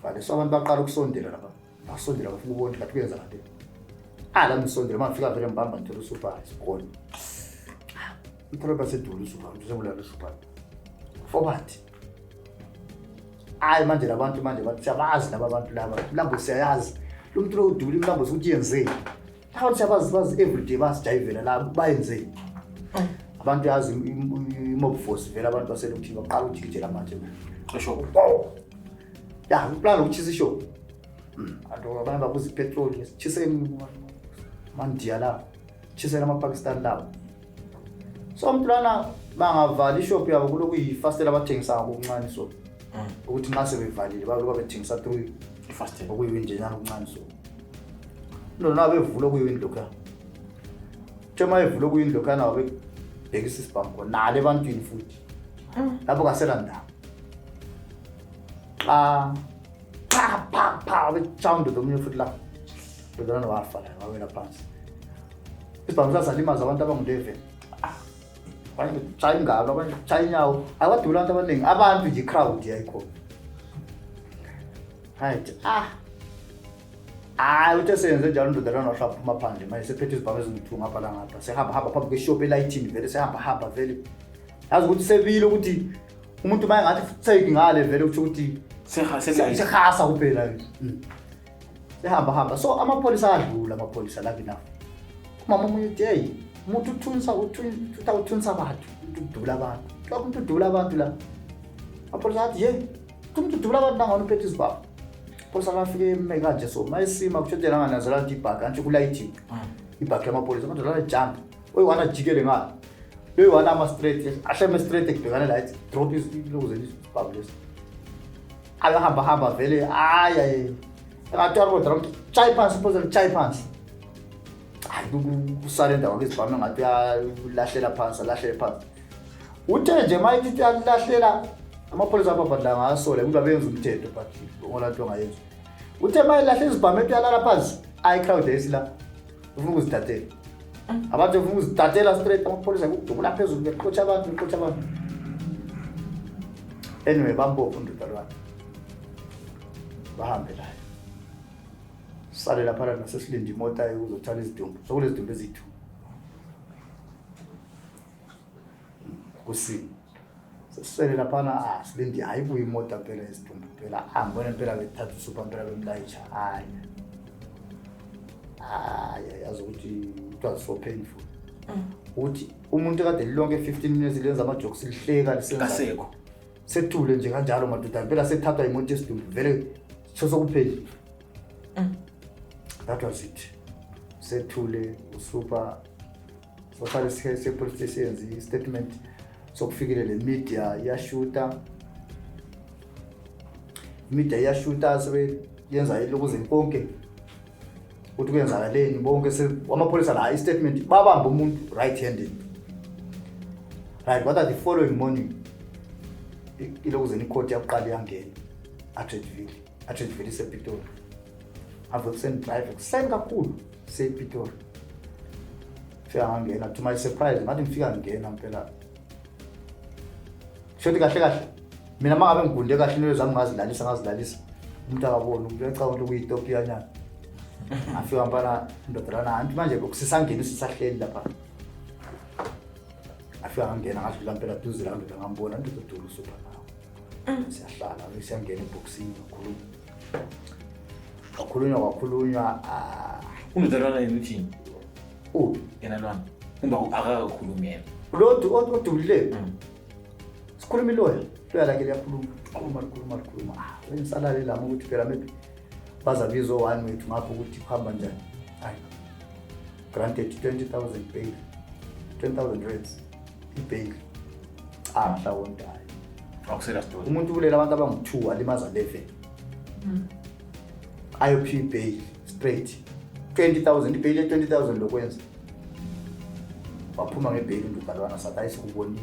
avale. So abantu baqala ukusondela lapha, basondela, bafuna ukubona ukuthi kathi kwenza kade. Ah, la ngisondela, uma ngifika vele ngibamba, ngithola usupha isigone, ngithola basedula usupha, usebulala usupha for what? Hayi, manje labantu manje bathi siyabazi laba bantu laba, mlambo siyayazi lo muntu lo udubula imlambo, ukuthi yenzeni abantu, siyabazi, bazi everyday basijayivela la, bayenzeni abantu? Yazi i-mob force vele, abantu baselokishini baqala ukujikijela amatshe. Esho. Ya, uplana ukutshisa ishop. Abantu abanye babuza ipetroli, sitshiseni amandiya lawo, tshiseni amapakistan lawo. So umuntu lana bangavala ishop yabo, kuloku yifastela abathengisa okuncane, so ukuthi nxa sebevalile baloku bethengisa through Ifastela. Okuyiwinjenyana okuncane. So lona bevula okuyiwindi lokhuya, uthe uma evula okuyiwindi lokhuyana, wabebhekisa isibhamu khona nalo ebantwini futhi lapho, kasela ndawo, xa pa pa pa, betshaya undoda omunye futhi lapho. Ndoda wafa la, wawela phansi. Isibhamu sasalimaza abantu abangu-11, abanye betshaya ingalo, abanye betshaya inyawo, akwadubula abantu abaningi, abantu nje, i-crowd yayikhona. Right, ah, hayi, uthe seyenze njalo indoda lana, wahlaphuma phandle manje sephethe izibhamu ezingu-two ngapha langapha, sehamba hamba phambi kweshop elayithini vele, sehamba hamba vele. Yazi ukuthi sebile ukuthi umuntu uma engathi take ngale vele, kusho ukuthi Seha selight. sehasa kuphela. Sehamba hamba, so amapholisa adlula, amapholisa lucky enough, umama omunye uthi, hey, umuntu uthunisa, uthutha, uthunisa abantu, umuntu udubula abantu la, umuntu udubula abantu la. Amapholisa athi, ye, umuntu udubula abantu nangona uphethe izibhamu. Amapholisa lafike eme kanje, so mayisima kusho ukuthi yena anganazela ukuthi ibhagi antshi kulayithiwe, ibhagi yamapholisa. Amadoda lana jump, oyi-one ajikele ngale, loyi-one ama-straight, ahleme straight ekubhekane la, ethi drop ilokuze isibhamu lesi. Akahamba hamba vele, hayi hayi, engathi arodra, tshayi phansi, iphosa litshayi phansi. Hayi, kusale endawo izibhamu, engathi uyalahlela phansi, alahlele phansi. Uthe nje uma ithi uyalahlela, amapholisa apha badla ngasola ukuthi babenza umthetho, but ngola nto ongayenza. Uthe uma elahla izibhamu, ethi uyalala phansi, ayi, crowd yayisila, ufuna ukuzithathela abantu, ufuna ukuzithathela straight. Amapholisa kudubula phezulu, bexotsha abantu, bexotsha abantu. Anyway, bambopha undoda lwana, bahambe layo. Sale laphana nasesilinde imota yokuzothwala izidumbu. Sokulezidumbu eziyi-2 kusini. Sesisele laphana, ah, silinde, hayi, ibuye imota phela yesidumbu phela. Ah, ngibona impela bethatha uSuper impela bemlayisha. Hayi, hayi, yazi ukuthi it was so painful ukuthi umuntu kade lilonke 15 minutes lenza ama-jokes, lihleka, lisenza. Kasekho. Sethule nje kanjalo, madoda, impela sethathwa imoto yesidumbu, vele sesokuphelile. That was it. Sethule uSuper, sohlale se-police station, yenze i-statement. Sokufikile le media, iyashuta imedia, iyashuta, sebeyenza ilokuze konke ukuthi kwenzakaleni bonke. Amapholisa la, i-statement, babamba umuntu right handed, right? What, the following morning ilokuzeni icourt yakuqala iyangena Atteridgeville. Atteridgeville isePitori. Ave kuseni, drive kuseni kakhulu, sePitori. Fika ngangena, to my surprise, ngathi ngifika ngingena mpela, shothi kahle kahle mina uma ngabe ngigunde kahle into zami, ngazilalisa, ngazilalisa, umuntu akaboni, umuntu uyacabanga ukuthi kuyitopia nyana. Ngafika mpana, indoda lana anti manje kusisangena, sisahleli lapha. Ngafika ngangena, ngadlula mpela duze la ndoda, ngambona indoda odula uSuper nawo. Siyahlala, siyangena ebhokisini, kwakhulunywa, kwakhulunywa, kwakhulunywa, ah. Undoda lwana yena uthini? Uphi? Yena lwana kumba akakakhulumi yena? Lo odulileyo. Sikhuluma, iloya, iloya lakhe liyakhuluma, khuluma, likhuluma, likhuluma. Ah, bengisalale lami ukuthi phela maybe bazabiza o-one wethu ngapho ukuthi kuhamba njani. Hayi, granted 20,000 bail, 20,000 rands ibail. Ah, mhlawumbe hayi. Akusela story. Umuntu ubulela abantu abangu-2, alimaza 11, ayophiwa ibail straight, 20,000 ibail ye-20,000 lokwenza. Waphuma ngebail undudalwana, sathi hayi, sikubonile.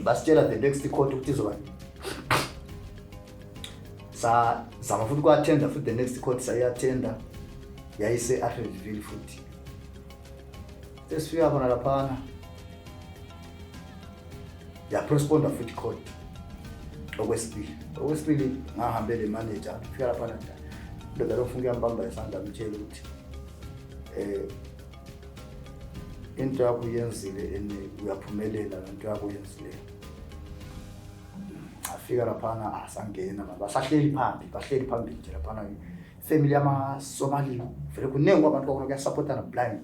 Basitshela the next court ukuthi izoba nini. Sazama futhi uku-attenda futhi the next court, sayi-attenda, yayise-Atteridgeville futhi. Sesifika khona laphana, yapostponda futhi court okwesibili. Okwesibili ngahambe le manager, fika laphana, ndoda lo mfuna ukuyambamba isandla, mtshele ukuthi into yakho uyenzile and uyaphumelela lento yakho uyenzile. Afika laphana, asangena, basahleli phambi, bahleli phambili nje laphana, family yamaSomali vele kuningi kwabantu bakhona, kuyasupportana blind.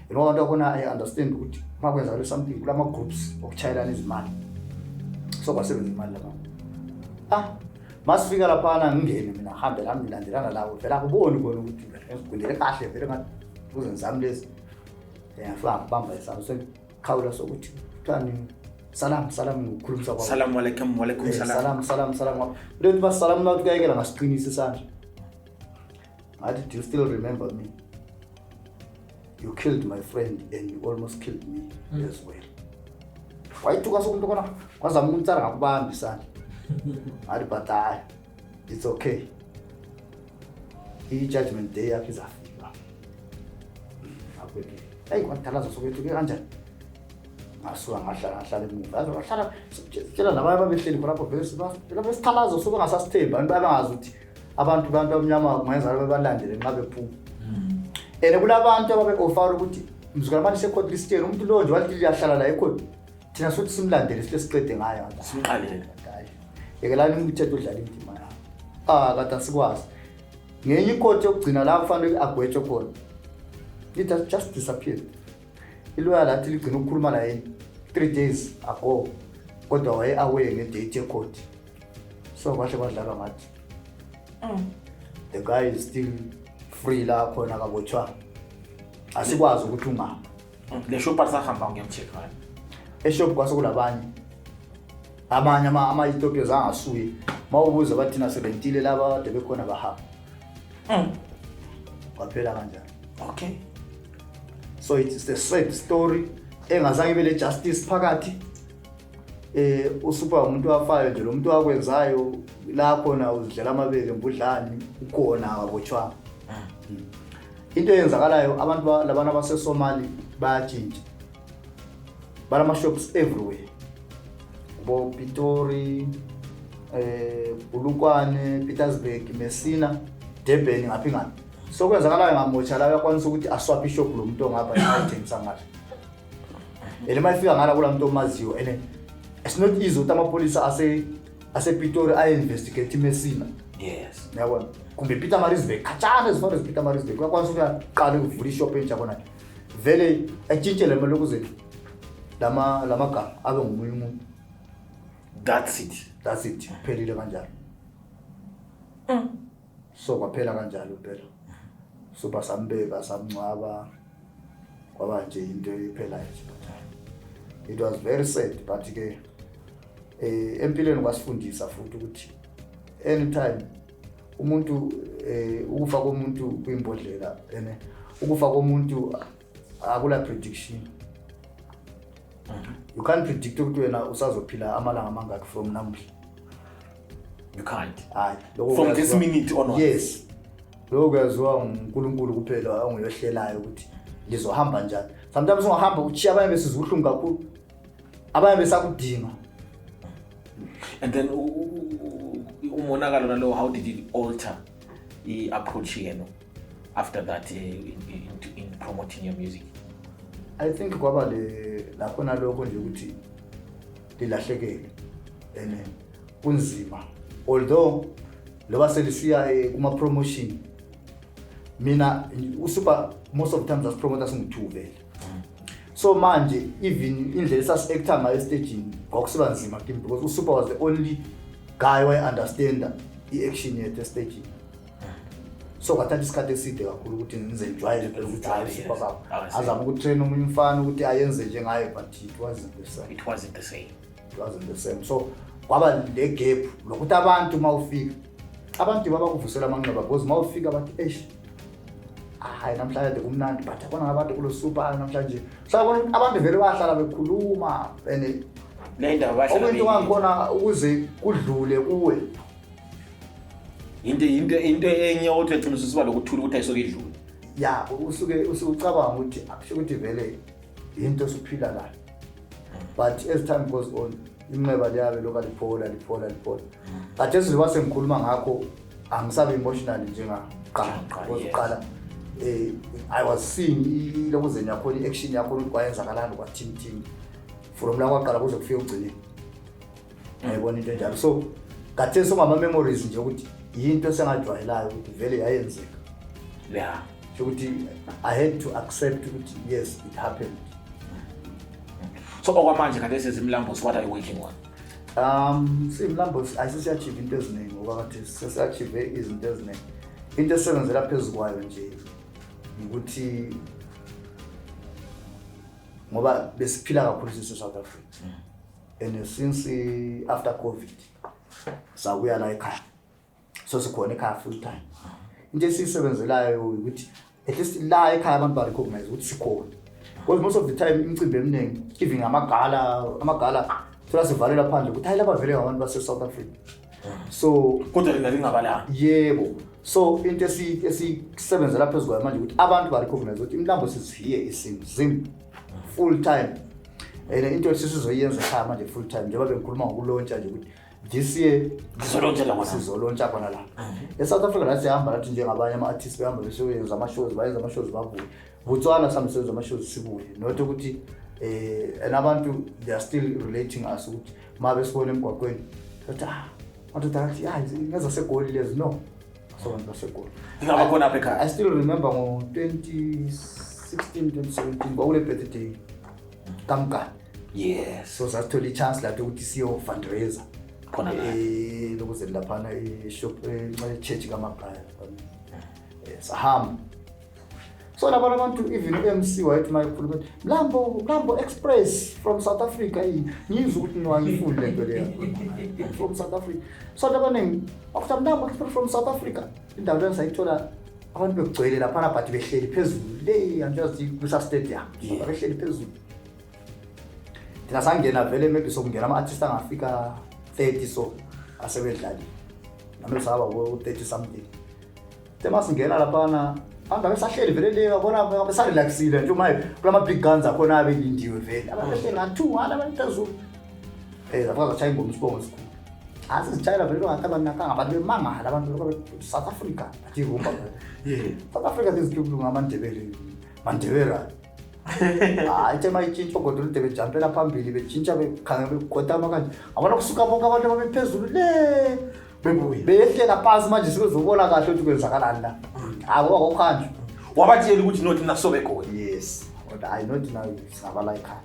You know, abantu bakhona, I understand ukuthi uma kwenzakale something kulama-groups okuchayelana izimali, so kwasebenza imali lapha. Ah, masifika laphana, ngingene mina, ngihambe lami, ngilandelana labo, vele akuboni khona ukuthi vele ngigundele kahle vele, ngathi kuze ngizami lezi. Ngafika ngibamba isandla, sekukhawula sokuthi kuthiwani, salam, salam, ngokukhulumisa kwabo. Salam alaikum, walaikum salam. Salam, salam, salam. Lethi basalam nathi kuyayekela, ngasiqinisa isandla, ngathi, "Do you still remember me? You killed my friend and you almost killed me as well." Wayithuka sokumuntu khona, kwazama ukumtsala, ngakubamba isandla, ngathi, "But hayi, it's okay, i-judgment day yakho izafika." Ngakho-ke eyi, kwadalaza sokwethu-ke kanjani. Ngasuka ngahlala, ngahlala emuva, yazi ngahlala tshela nabanye ababehleli khonapho, vele phela besikhalazo suke ngasasithembi abantu, babengazi ukuthi abantu abamnyama kungenzakala bebalandele nxa bephuma. And kulabantu ababe-ofara ukuthi mzukwana manje secourt lisitshele umuntu lowo nje wathi liyahlala la ecourt, thina sokuthi simlandele sihle siqede ngayo. Simqalele. Hayi, yekelani umthetho udlala indima yawo. Ah, kade asikwazi ngenye icourt yokugcina la kufanele agwetshwe khona, it has just disappeared. Iloya lathi ligcina ukukhuluma naye 3 days ago, kodwa waye-aware ngedate yecourt, so kwahle kwadlalwa ngathi. The guy is still free la khona, akabotshwa, asikwazi ukuthi ungaphi. Le shop alisahamba ngiyamcheck ngayo. Eshop kwase kulabanye abanye ama-Ethiopians angasuye, uma ubuza bathina sebentile laba kade bekhona, bahamba, kwaphela kanjalo. So it's a sad story engazange ibe le justice phakathi. USuper umuntu wafayo nje, lo muntu wakwenzayo la khona uzidlela amabele mbudlani, ukhona, akabotshwanga. Into eyenzakalayo, abantu labana baseSomali bayatshintsha, balama shops everywhere, bo Pitori, Polokwane, Pietersburg, Messina, Durban, ngaphi ngaphi. So kwenzakalayo ngamotsha la, uyakwanisa ukuthi aswaphe ishop lo muntu ongapha ayithengisa ngale, and uma ifika ngala kula muntu omaziyo, and it's not easy ukuthi amapholisa asePitori aye-investigate iMessina. Uyabona, kumbe Pietermaritzburg, khatshana as far as Pietermaritzburg, uyakwanisa ukuthi aqale ukuvula ishop entsha khona, vele atshintshe le mali ukuze lamagama abe ngomunye umuntu. That's it. That's it, kuphelile kanjalo. So kwaphela kanjalo phela. So basambeka, samngcwaba, kwaba nje into ephelayo nje. It was very sad, but ke empilweni kwasifundisa futhi ukuthi anytime umuntu, ukufa komuntu kuyimbodlela, ene ukufa komuntu akula prediction. You can't predict ukuthi wena usazophila amalanga amangaki from namuhla. You can't. Hayi, lokho From this minute onwards. Yes, lokho kuyaziwa nguNkulunkulu kuphela, onguyohlelayo ukuthi lizohamba njani. Sometimes ungahamba uchiya abanye besizwa ubuhlungu kakhulu, abanye besakudinga. And then umonakalo nalo, how did it alter i-approach yenu after that, in promoting your music? I think kwaba le lakhona lokho nje ukuthi lilahlekele and kunzima, although loba selisiya kuma promotion, mina uSuper most of the times asipromota singu-two vele. So manje even indlela esasi-acta ngayo estagini kwakusiba nzima kimi, because uSuper was the only guy waye-understanda i-action yethu estagini. So kwathatha isikhathi eside kakhulu ukuthi ngize ngijwayele phela ukuthi hayi, uSuper baba I see. azame ukutrain omunye umfana ukuthi ayenze njengaye, but it wasn't the same. It wasn't the same. It wasn't the same. So kwaba le gap lokuthi abantu uma ufika, abantu babakuvusela amanxeba, because uma ufika bathi, "Eish, hayi, namhlanje kumnandi, but yabona ngabantu kulo Super namhlanje." So yabona ukuthi abantu vele bahlala bekhuluma and Le ndaba bahlala okwento kangikhona ukuze kudlule kuwe. Into enye othi egcina ususiba lokuthula ukuthi ayisoke idlule. Ya, usuke ucabanga ukuthi akusho ukuthi vele into osuphila nayo, but as time goes on inxeba liyabe lokhu liphola, liphola, liphola. But esizoba sengikhuluma ngakho, angisabe emotional njengaqala. Njengakuqala, Because uqala I was seeing ilokuzeni yakhona, i-action yakhona, ukuthi kwayenzakalani, kwathini thini from la kwaqala kuze kufike ugcineni, ngayibona into enjalo. So khathesi songama-memories nje ukuthi yinto esengajwayelayo ukuthi vele yayenzeka. Sho ukuthi I had to accept ukuthi yes, it happened. So okwamanje khathesi zimlambos, what are you working on? Siyimlambo ayisesiyachieve into eziningi, ngoba khathesi sesiyachieve izinto eziningi. Into esisebenzela phezu kwayo nje ukuthi ngoba besiphila kakhulu sise-South Africa, and since after COVID sabuya la ekhaya, so sikhona ekhaya full time. Into esiyisebenzelayo ukuthi at least la ekhaya abantu ba-recognize ukuthi sikhona, because most of the time imicimbi eminingi, even amagala, amagala thola sivalelwa phandle ukuthi hayi, laba vele ngabantu base-South Africa, so Kodwa lina lingabalanga. Yebo. So into esisebenzela phezu kwayo manje ukuthi abantu ba-recognize ukuthi Imlambo is here, is in Zim full time, and into esisizoyenza ekhaya manje full time, njengoba bengikhuluma ngokulontsha nje ukuthi this year Sizolontshela khona. Sizolontsha khona la e-South Africa. La siyahamba lathi njengabanye ama-artist, behamba beseyenza ama-shows, bayenza ama-shows, babuye. Botswana sihambe senza ama-shows, sibuye. Not ukuthi and abantu, they are still relating us ukuthi ma besibona emgwaqweni bathi, "Ah, madoda," athi, "Ya, ngezaseGoli lezi." No, asobantu baseGoli. Ngaba khona apha ekhaya. I still remember ngo-2016, 2017 kwakule birthday kamkani. So sasithola i-chance lapho ukuthi siyo-fundraiser Khona la. Lokuze laphana e-shop, e-church kaMakhaya. Sahamba. So labana abantu, even u-MC wayethi uma ekhuluma ethi, "Mlambo, Mlambo Express from South Africa." Ngizwe ukuthi no, angifuni le nto leyo from South Africa. So abantu abaningi bakuthi Mlambo Express from South Africa. Indawo leyo sayithola abantu bekugcwele laphana, but behleli phezulu le, angiyazi kusa stadium. Behleli phezulu. Thina sangena vele maybe sokungena ama-artist angafika 30, so asebedlalile nami saba ko-30 something. Tema singena laphana, abantu abesahleli vele le, babona besarelaxile nje, uma kulama-big guns akhona abelindiwe vele, abantu behleli nga-two ngala, abantu phezulu. Zafika zatshaya ingoma, isibongo esikhulu. Asizitshayela vele bengathi abanakanga, abantu bemangala, abantu South Africa athi irumba. South Africa, these people ngamaNdebele, maNdebele. Hayi, ithe mayitshintsha ogodo lude, bejampela phambili, betshintsha, bekhanga, bekhotama kanje, abona kusuka bonke abantu ababephezulu le bebuye beyehlela phansi. Manje sebezobona kahle ukuthi kwenzakalani la. Hayi, ngoba kwakuhanjwa. Wabatshela ukuthi nothi nasobe khona. Yes, kodwa hayi, not now, singabala ekhaya.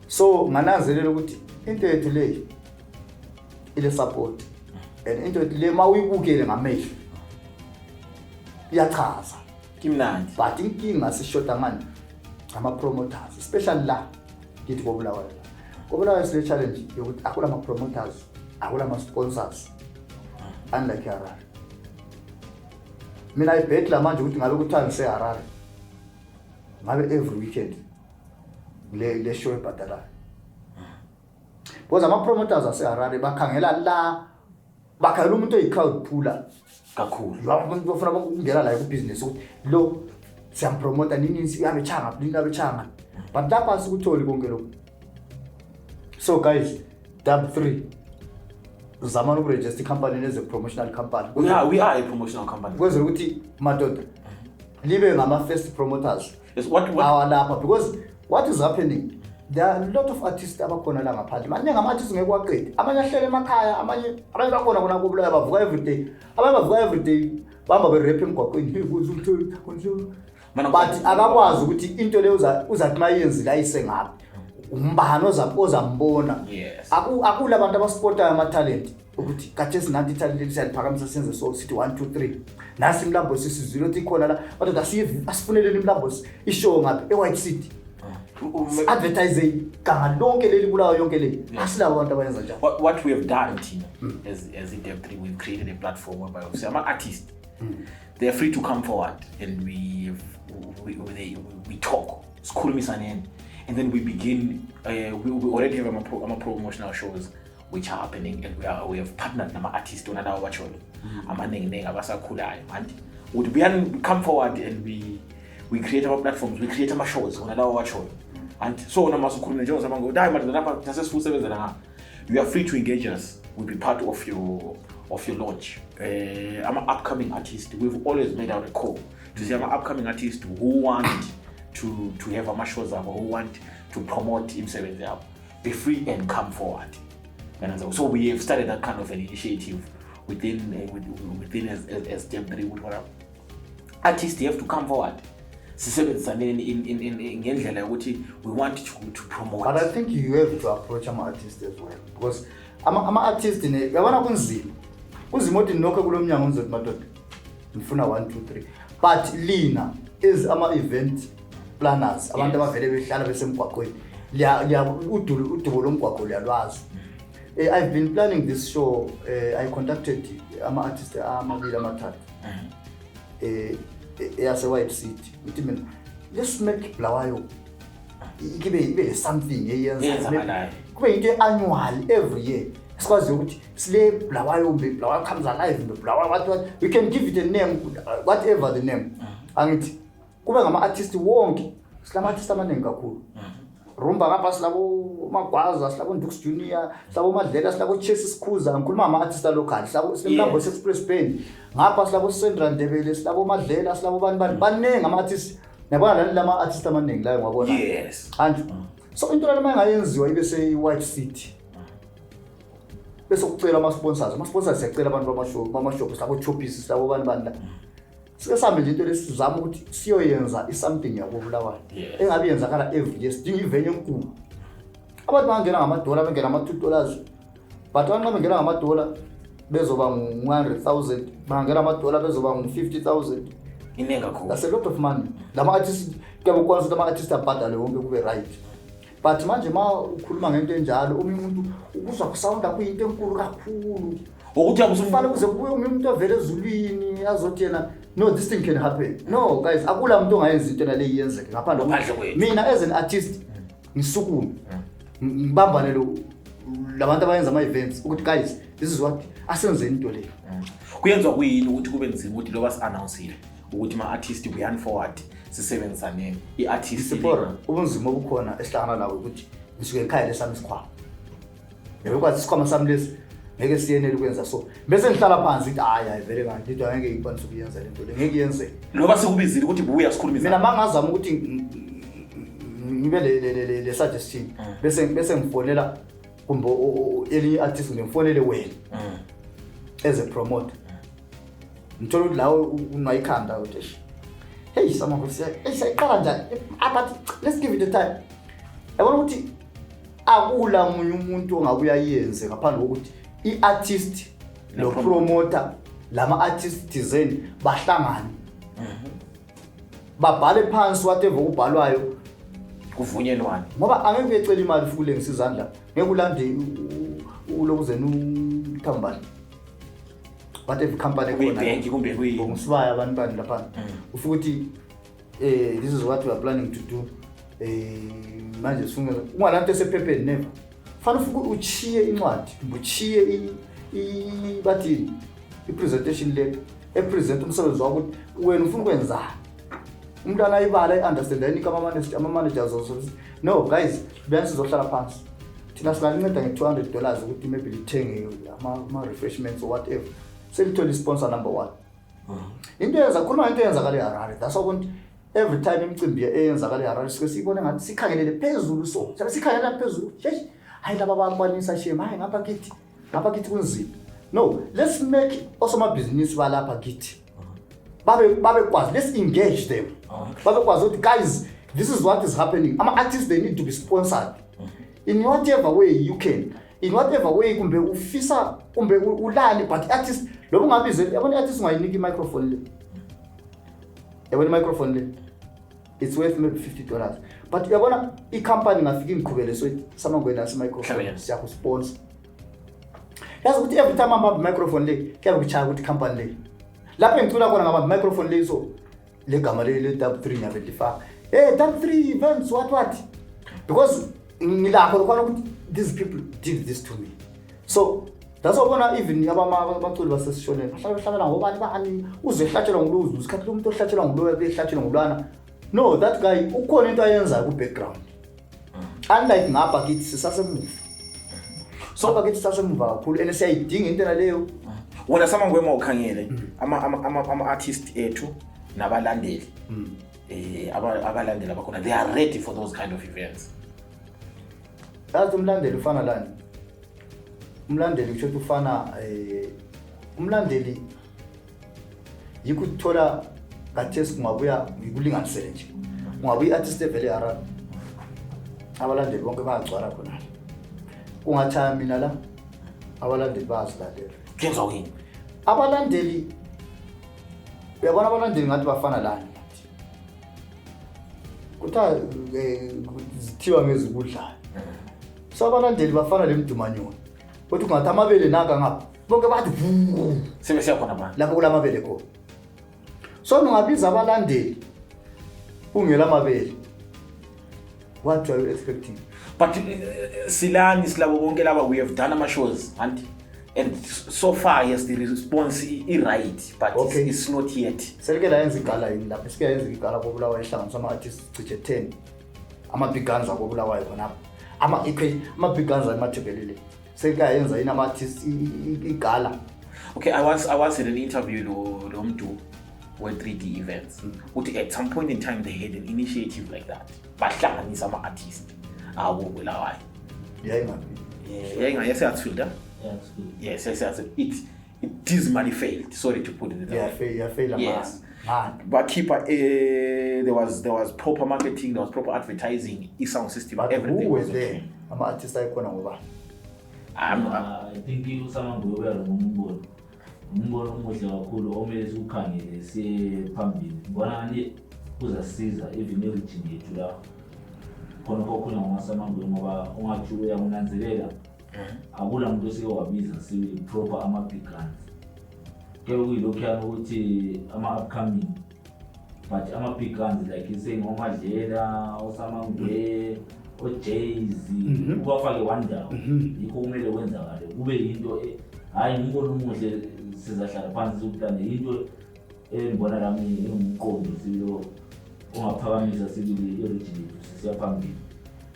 So ngananzelela ukuthi into yethu leyi ile support and into yethu le, ma uyibukele ngamehlo, iyachaza. Kimnandi. But inkinga sishoda ngani? Ama-promoters, especially la kithi koBulawayo. KoBulawayo sile challenge yokuthi akula ma-promoters, akula ma-sponsors, unlike iHarare. Mina ibheki la manje ukuthi ngabe kuthiwa ngiseHarare, ngabe every weekend le show ebhadalayo, because ama-promoters aseHarare bakhangela la, bakhangela umuntu oyi-crowd puller kakhulu. Abantu bafuna ukungena la kubhizinisi ukuthi lo siyampromota nini, uyabechanga nini, abechanga, but lapha asikutholi konke lokhu. So guys, Dub 3, zamani ukurejista ikhampani neze-promotional company. We are a promotional company. Ukwenzela ukuthi madoda libe ngama-first promoters Yes, what awalapha, because what is happening, there are a lot of artists abakhona la ngaphandle. Maningi ama-artists, ngeke waqede. Amanye ahlele emakhaya, abanye bakhona khona koBulawayo, bavuka everyday, abanye bavuka everyday, bahamba berepha emgwaqweni. Hey, kuze Mana- but akakwazi ukuthi into leyo uzathi uma yenzile ayise ngaphi, umbani ozambona. Akula bantu abaspotayo amathalente ukuthi khathesi nanti ithalente siyaliphakamisa, senze so, sithi 1 2 3, nasi imlambo, sisizwile ukuthi ikhona la madoda, asifuneleni imlambo ishow ngaphi e-White City, advertise ganga lonke leli, Bulawayo yonke le. Asilabo abantu abayenza njalo. What we have done, Tina, as in Deb 3, we've created a platform whereby we say, I'm artist. They're free to come forward and we talk. Sikhulumisaneni. And then we begin, we already have ama promotional shows which are happening, and we have partnered nama artists wona lawo bacholo amaningi abasakhulayo, and would we come forward and we create our platforms, we create ama shows wona lawo bacholo. And so noma sikhulume njengoba samanga, hayi madoda, lapha sasesifuna usebenzela ngapha, you are free to engage us. We'll be part of your launch. I'm an upcoming artist. We've always made out a call to say I'm an upcoming artist who want to have ama shows abo, who want to promote imisebenzi yabo, be free and come forward. And so we have started that kind of an initiative within as Step 3 with what artists have to come forward, sisebenzisaneni in ngendlela yokuthi we want to promote. But I think you have to approach ama-artist as well, because ama-artist ne uyabona kunzima, kunzima ukuthi nokho kulo mnyango ngizothi madoda ngifuna 1 2 3, but lina as ama-event planners, abantu abavele behlala besemgwaqweni, udubo lomgwaqo liyalwazi. I've been planning this show. I contacted ama-artist amabili amathathu eyase-White City ukuthi mina, let's make Bulawayo ibe something eyenza Eyenzakalayo. Kube into e-annual, every year, sikwazi ukuthi sile Bulawayo kumbe Bulawayo comes alive kumbe Bulawayo what what, we can give it a name, whatever the name. Angithi kube ngama-artist wonke, silama-artist amaningi kakhulu, rumba ngapha, silabo Magwaza, silabo Ndux Junior, silabo Madlela, silabo Chase Sikhuza. Ngikhuluma ngama-artist alocal. Silabo silemlambo Express Band ngapha, silabo Sandra Ndebele, silabo Madlela, silabo bani bani, baningi ama-artist. Yabona lani lama-artist amaningi la ngiwabona. Anju so into lana uma ingayenziwa ibe se-White City, bese kucela ama-sponsors, ama-sponsors siyacela abantu bamashophu, silabo Chopisi, silabo bani bani la, sike sihambe nje into lesizama ukuthi siyoyenza i-something yakoBulawayo engabe yenzakala every year. Sidinga ivenue enkulu, abantu bangangena ngamadola, bengena ngama-$2, but abantu xa bengena ngamadola bezoba ngu-100,000, bangangena amadola bezoba ngu-50,000. Iningi kakhulu. That's a lot of money. Lama-artist kuyabe kukwanisa ukuthi ama-artist abhadale wonke, kube right. But manje ma ukhuluma ngento enjalo, omunye umuntu ukuzwa kusawunda kuyinto enkulu kakhulu. Ukuthi kufanele kuze kubuye omunye umuntu ovela ezulwini azothi yena, no, this thing can happen. No guys, akula muntu ongayenza into nale iyenzeke ngaphandle Ngaphandle kwethu. Mina as an artist ngisukume, ngibambane lo labantu abayenza ama-events ukuthi guys, this is what asenzeni into leyo. Kuyenziwa kuyini ukuthi kube nzima ukuthi loba si-announcile ukuthi ma-artist we are forward, sisebenzisaneni i-artist? Sipora, ubunzima obukhona esihlangana nabo ukuthi ngisuke ngikhayele sami isikhwama, ngeke kwazi isikhwama sami lesi. Ngeke siyenele ukwenza so. Bese ngihlala phansi ngithi hayi hayi vele kanti into angeke ngikwanise ukuyenza le nto le, ngeke iyenzeke. Loba sikubizile ukuthi buya sikhulumisana. Mina mangazama ukuthi ngibe le suggestion bese ngifonela kumbe elinye artist, ngifonele wena as a promoter. Ngithola ukuthi lawe unayikhanda ukuthi hey Samangwe, hey siyayiqala njani, but let's give it a time. Yabona ukuthi akula munye umuntu ongabuya ayenze ngaphandle kokuthi i-artist lo promoter lama artist design bahlangane, babhale phansi whatever kubhalwayo, kuvunyelwane. Ngoba angeke uyecela imali futhi ulengisa izandla, ngeke ulande ulokuzena uthambani whatever company khona kuyibhenki kumbe kuyi ngusibaya abantu bani lapha, ufike ukuthi this is what we are planning to do, manje sifuna ungalanto esephepheni. Never, fanele ufike uchiye incwadi, uchiye bathini, i-presentation letter epresent umsebenzi wakho ukuthi wena ufuna ukwenzani. Umntwana ayibala, i-understand, ayinika ama-managers. No guys, buyani sizohlala phansi, thina singalinceda nge-$200 ukuthi maybe lithenge ama-refreshments or whatever, selithole i-sponsor number one. Into eyenza khuluma ngento eyenzakala eHarare, that's why ukuthi every time imicimbi eyenzakala eHarare sike siyibone ngathi sikhangelele phezulu, so siyabe sikhangelela phezulu, shesh, hayi laba bayakwanisa shame, hayi ngapha kithi, ngapha kithi kunzima. No, let's make osomabhizinisi balapha kithi babekwazi, let's engage them, babekwazi ukuthi guys, this is what is happening, ama-artists, they need to be sponsored in whatever way you can, in whatever way kumbe ufisa kumbe ulani, but artist loba ungabizeli, yabona i-artist ungayinika i-microphone le, yabona i-microphone le, it's worth maybe $50, but uyabona i-company ingafika ingiqhubele so Samangwe nasi i-microphone, siyakusponsor. Yazi ukuthi every time ambamba i-microphone le kuyabe kuchaya ukuthi company le lapho engicula khona ngabamba i-microphone le, so le gama le le-Dub 3 ngiyabe lifaka, hey, Dub 3 events, what what, because ngilakho lokhona ukuthi these people did this to me. So that's why ubona even abaculi basesishoneni bahlala behlabela ngobani bani, uze ehlatshelwa ngulo, isikhathi lo muntu ohlatshelwa ngulo behlatshelwa ngulwana. No, that guy ukhona into ayenzayo ku-background, unlike ngapha kithi sisasemuva. So ngapha kithi sisasemuva kakhulu and siyayidinga into naleyo. Wena Samangwe, uma ukhangele ama-artist ethu nabalandeli, abalandeli abakhona, they are ready for those kind of events? Yazi umlandeli ufana lani? Umlandeli kusho ukuthi ufana umlandeli yikho ukuthola kathesi kungabuya, ngikulinganisele nje, kungabuya i-artist evele eHarare, abalandeli bonke bayagcwala khona. Kungathaya mina la, abalandeli bayazilalela. Kuyenzwa yini? Abalandeli, uyabona abalandeli ngathi bafana lani, ngathi kuthiwa zithiwa ngezikudlayo. So abalandeli bafana lemdumanyoni, kodwa kungathi amabele naka ngapha, bonke bathi vu. Sebe siyakhona manje. Lapho kulamabele khona. So ungabiza abalandeli ungela mabele, what are you expecting? But silani silabo bonke laba, we have done ama-shows and so far, yes, the response i-right, but it's not yet. Selike layenza igala yini lapho? Sike yayenza igala koBulawayo, ehlanganiswa ama-artist cishe 10, ama-big guns akoBulawayo khonapho, ama-big guns aemathebelele. Selike yayenza yini ama-artist igala? Okay, I was in an interview lo mntu we-3D events, uthi at some point in time they had an initiative like that, bahlanganisa ama-artist akoBulawayo. Yayingaphi? Yayingayeseyathilda. Yes, it dismally failed, sorry to put it that way. Yafeyila. Yes. Ngani? Bakhipha, there was proper marketing, there was proper advertising, i-sound system, But everything who were was okay. there? Ama-artist ayekhona ngobani? I think uSamangwe uya ngombono, umbono omuhle kakhulu omele siwukhangele siye phambili. Ngibona ngani kuzasiza even i-region yethu la khona kokhulunywa ngomaSamangwe, ngoba ungathi uyakunanzelela akula muntu osike wabiza sibili proper ama-big guns. Kuyabe kuyilokhuyana ukuthi ama-upcoming, but ama-big guns like saying oMadlela, oSamangwe, oJays, ubafake one ndawo. Yikho kumele kwenzakale kube yinto hhayi ngumbono omuhle, sizahlala phansi siwuplane. Yinto engibona lami engumqondo sibili ongaphakamisa sibili i-region yethu sisiya phambili.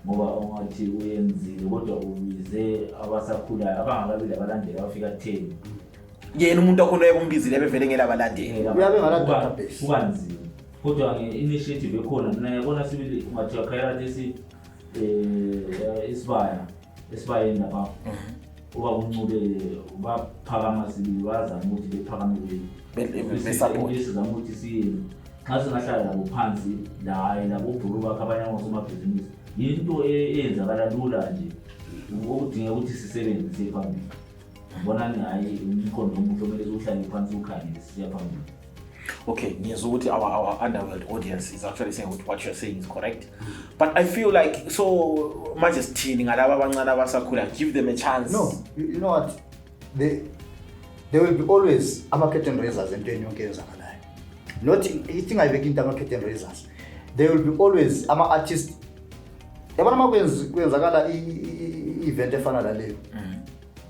Ngoba ungathi uyenzile kodwa ubize abasakhulayo abangakabi labalandeli abafika 10. Yena umuntu wakhona uyakumbizile bevele ngela abalandeli. Uyabe ngala database. Kuba nzima. Kodwa nge-initiative ekhona mina ngiyabona sibili ungathi uyakhayela lesi isibaya esibayeni lapha uba uncube baphakama sibili, bazama ukuthi bephakame be-support. Sizama ukuthi siyenze nxa singahlala labo phansi laye labo bhulu bakhe abanye abangosomabhizinisi, yinto eyenzakala lula nje, okudingeka ukuthi sisebenze siye phambili. Ngibonani hhayi umqondo omuhle omele siwuhlale phansi ukhangele sisiya phambili. Okay, ngiyezwa ukuthi our underworld audience is actually saying what you're saying is correct, but I feel like, so manje sithini ngalaba abancane abasakhula? Give them a chance. No, you know what, there will be always ama-curtain raisers entweni yonke eyenzakalayo. Not ithi ingayibeki into ama-curtain raisers, there will be always ama-artist. Yabona uma kwenzakala i-event efana naleyo,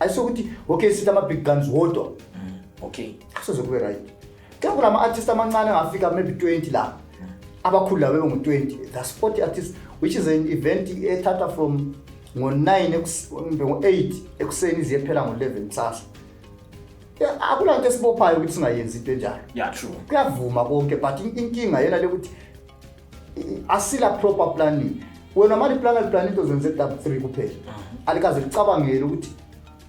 ayisukuthi okay sithi ama-big guns wodwa. Kusoze kube right ke kulama-artist amancane angafika maybe 20 la, abakhulu labo bengu-20, that's 40 artists, which is an event ethatha from ngo-9 kumbe ngo-8 ekuseni iziyephela ngo-11 kusasa. Yeah, akula nto esibophayo ukuthi singayenzi into enjalo. Yeah, true. Kuyavuma konke, but inkinga yena lekuthi asila proper planning. Wena mali plan plan into zenze double 3 kuphela, alikaze licabangele ukuthi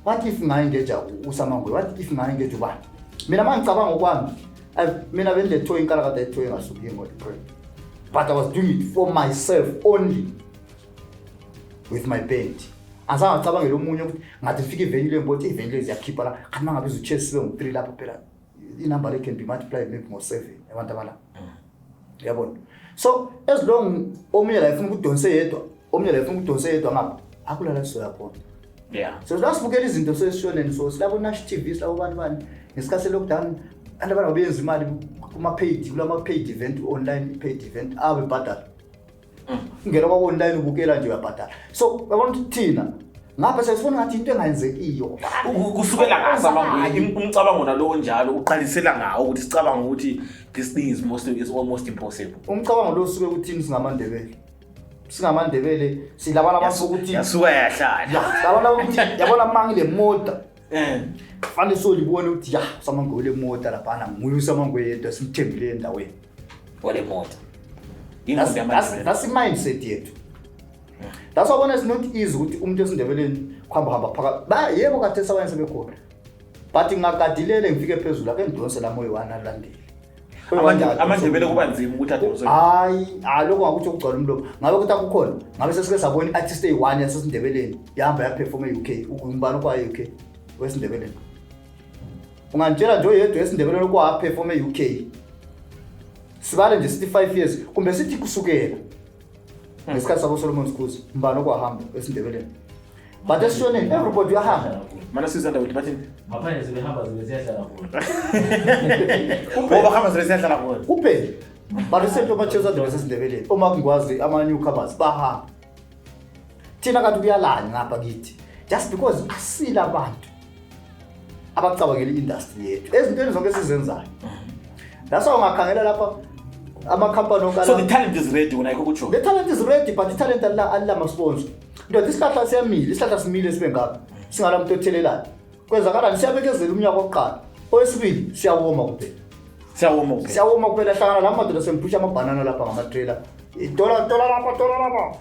what if ngayengeja uSamangwe, what if ngayengeja ubani. Mina mangicabanga okwami, mina bendile toy inkalakatha etoy engasuki ngo-April, but I was doing it for myself only with my band. Azange ngicabangele omunye ukuthi ngathi fika ivenue le, ngibona ukuthi ivenue lezi ziyakhipha la, kanti uma ngabe izu-chairs sibe ngu-3 lapho phela inumber le can be multiplied maybe ngo-7 abantu abala, uyabona. So as long omunye la efuna ukudonsa yedwa, omunye la efuna ukudonsa yedwa ngapha, akulala sizoya khona. So la sibukela izinto sesishoneni, so silabo Nash TV, silabo bani bani ngesikhathi se-lockdown, abantu abana benza imali kuma-paid, kulama-paid event, online paid event abebhadala, ungena kwa-online ubukela nje uyabhadala. So uyabona ukuthi thina ngapha sesifuna ngathi into engayenzekiyo. Kusukela ngaso amangwe umcabango nalowo njalo uqalisela ngawo ukuthi sicabanga ukuthi this thing is almost impossible. Umcabango lo usuke kuthini? SingamaNdebele silabana abantu ukuthi yasuka yahlala. Ya, labana ukuthi yabona uma ngile mota fanele solibone ukuthi ya uSamangwe le mota laphana, nguye uSamangwe yedwa simthembile endaweni. Wale mota. That's i-mindset yethu. That's why it's not easy ukuthi umuntu esiNdebeleni kuhamba hamba phakathi ba yebo kade sabanye sebekhona, but ngingakadilele ngifike phezulu ake ngidonse lami oyi-one alandele. AmaNdebele kuba nzima ukuthi adonse. Hayi, hayi, lokho ngakuthi ukugcwala umlomo ngabe ukuthi akukhona ngabe sesike sabona i-artist eyi-one yasesiNdebeleni yahamba yaperforma e-UK. Ngubani okwayo e-UK wesiNdebeleni? Ungantshela nje oyedwa esiNdebeleni okwaperforma e-UK? Sibale nje sithi 5 years kumbe sithi kusukela ngesikhathi sabo Solomon Skuza, mbani okwahamba esiNdebeleni? But esishoneni everybody uyahamba. Mana sizanda ukuthi bathini? Ngaphandle sebehamba zibe ziyahlala khona. Oh, bahamba zibe ziyahlala khona. Kuphela, but isento amachesa ade besesiNdebeleni uma kungwazi ama-newcomers bahamba, thina kanti kuyalani ngapha kithi just because asila abantu abacabangela i-industry yethu ezintweni zonke esizenzayo. That's why ungakhangela lapha amakhampani onke So the talent is ready wena, yikho kutsho. The talent is ready, but i-talent alilama-sponsor. Ndoda, isihlahla siyamila, isihlahla simile sibe ngapha singala muntu othelelayo. Kwenzakalani? Siyabekezela umnyaka wokuqala, owesibili siyawoma kuphela. Siyawoma kuphela. Siyawoma kuphela. Hlangana la madoda semphusha amabhanana lapha ngamatrailer, tola tola lapha, tola lapha.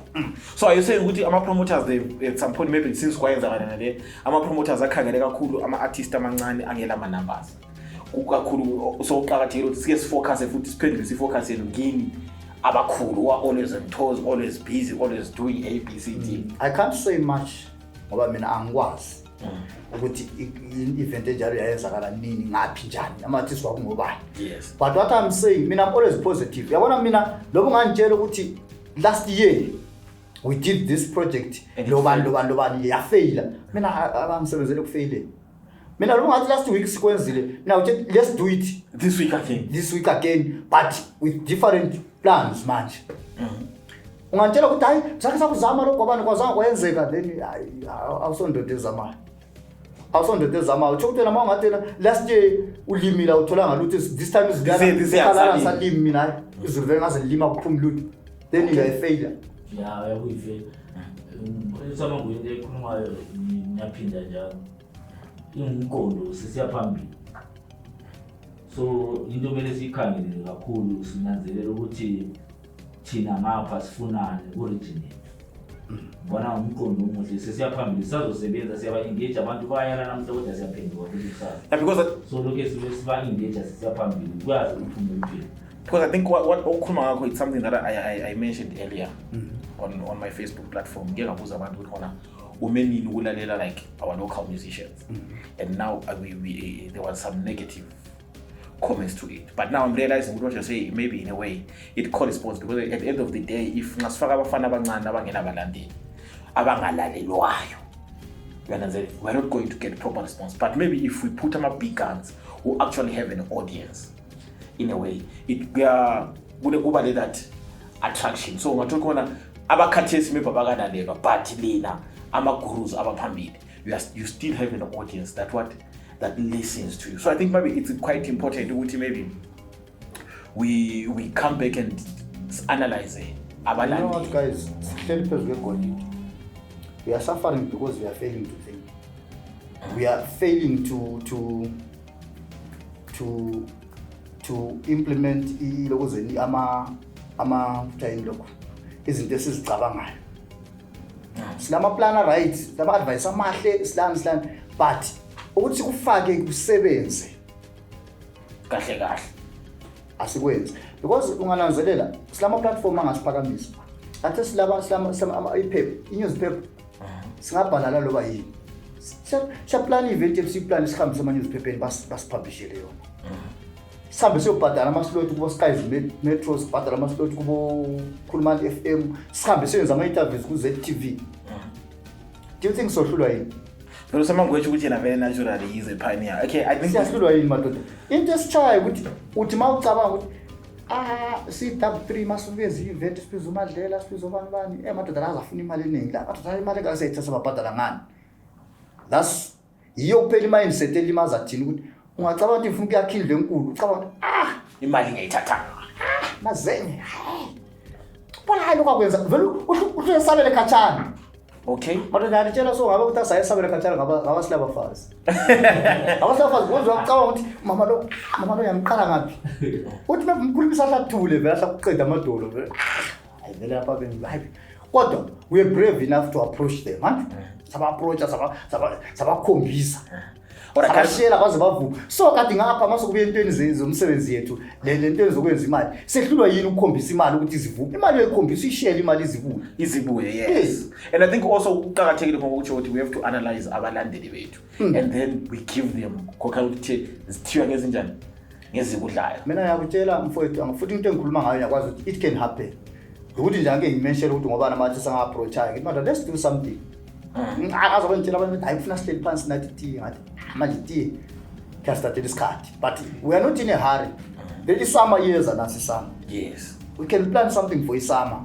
So are you saying ukuthi ama-promoters, they at some point, maybe since kwayenzakala nale, ama-promoters akhangele kakhulu ama-artist amancane angela ama-numbers kakhulu, so kuqakathekile ukuthi sike sifocuse futhi siphendule sifocus yenu kini abakhulu who are always on toes, always busy, always doing A B C D? I can't say much ngoba mina angikwazi ukuthi i-event enjalo yayenzakala nini, ngaphi, njani, ama-artist kwakungobani. But what I'm saying, mina I'm always positive. Yabona mina lobo ngangitshela ukuthi last year we did this project And it lobani failed. lobani lobani yafeyila, mina abangisebenzele ukufeyileni. Mina lobo ngathi last week sikwenzile, mina uthi let's do it this week again. This week again, but with different plans. Manje ungantshela ukuthi hayi sake sakuzama lokho kwabani kwazange kwenzeka, then hayi, awusondoda ezamayo, awusondoda ezamayo. Utsho ukuthi wena uma ungathi wena last year ulimile awutholanga lutho, this time This year izulu asalimi. Ngisalimi mina, hayi izulu vele ngaze lilima kuphumi lutho, then uyayifeyila. Ya, uyakuyifela. Usamangwe into ekhulumayo, ngiyaphinda njalo, ingumqondo sisiya phambili. So into kumele siyikhangelele kakhulu, sinanzelele ukuthi thina ngapha sifunani ku-region yethu. Ngibona umqondo omuhle, sesiya phambili, sisazosebenza, siyaba-engage abantu bayala namhla, kodwa siyaphenduka futhi kusasa. Yeah, because So lokhu sibe siba-engage sisiya phambili, kuyazi ukuphuma ukuphila. Because I think what okhuluma ngakho, it's something that I mentioned earlier on my Facebook platform. Ngike ngabuza abantu ukuthi khona ume nini ukulalela like our local musicians, and now we there was some negative comments to it, but now I'm realizing what you're saying, maybe in a way it corresponds, because at the end of the day, if ngasifaka abafana abancane abangenabalandeli, abangalalelwayo, you understand, we're not going to get proper response. But maybe if we put ama big guns who actually have an audience, in a way it kuya kune kuba le that attraction. So ungathola khona abakhathesi maybe abakalalelwa, but lina ama-gurus abaphambili, you still have an audience that what that listens to you. So I think maybe it's quite important ukuthi maybe we come back and analyze You know what, abalandeli. Guys, sihleli phezu kwegolide. We are suffering because we are failing to think. We are failing to implement ilokozeni ama kuthiwa yini lokho, izinto esizicabangayo. Silama plan, right, silama advice amahle, silani silani, but ukuthi kufake kusebenze kahle kahle asikwenzi, because ungananzelela silama platform angasiphakamisa athe silama iphepha, i-newspaper, singabhala la loba yini. Siyaplana i-event yethu, siyiplane, sihambise ama-newspapereni, basipublishele yona, sihambe siyobhadala ama-slot kubo Skies Metro, sibhadala ama-slot kubo Khulumani FM, sihambe siyenza ama-interviews ku-ZTV. Do you think sohlulwa yini? Phela uSamangwe ukuthi yena vele naturally he's a pioneer. Okay, I think Siyahlulwa yini, madoda? Into esitshayo ukuthi uthi uma ucabanga ukuthi ah, si-dub three, masibeze i-event, sibize uMadlela, sibize ubani bani, madoda la azafuna imali eningi la, madoda, imali engakaseyithatha sababhadala ngani? That's yiyo kuphela i-mindset elimaza thina, ukuthi ungacabanga ukuthi ngifuna ukuyakha indlu enkulu, ucabanga ukuthi ah, imali ngiyayithatha. Mazenye bona, hayi, lokhu akwenza vele uhluyesabele khatshana. Madoda, ngiyalitshela, so ngabe ukuthi asayesabele khatshana, ngaba silabafazi, ngaba silabafazi, ngoba uyacabanga ukuthi mama lo ngiyamqala ngaphi, uthi maybe umkhulumisa ahlathule vele, ahlakuqeda amadolo vele. Hayi vele lapha hayi, kodwa we are brave enough to approach them, man, saba-approacha, sabakhombisa, Alright, guys. Sabashela baze bavuma. So kade ngapha mase kubuya entweni zomsebenzi yethu, le ntweni zokwenza imali, sehlulwa yini ukukhombisa imali ukuthi izivume? Imali uyayikhombisa, uyishele imali, izibuye. Izibuye, yes. And I think also kuqakathekile ngoba kutsho ukuthi we have to analyze abalandeli bethu and then we give them khokha ukuthi zithiywa ngezinjani, ngezikudlayo. Mina ngiyakutshela, mfowethu, futhi into engikhuluma ngayo ngiyakwazi ukuthi it can happen, ukuthi nje angeke ngimenshele ukuthi ngoba namathi sanga-approachayo, ngithi manje let's do something. Akaze bangitshela abantu ukuthi hayi, kufuna sihleli phansi nathi tiye. Ngathi, "Ah, manje tiye kuyasithathela isikhathi, but we are not in a hurry." Then isummer iyeza, nasi isummer. We can plan something for isummer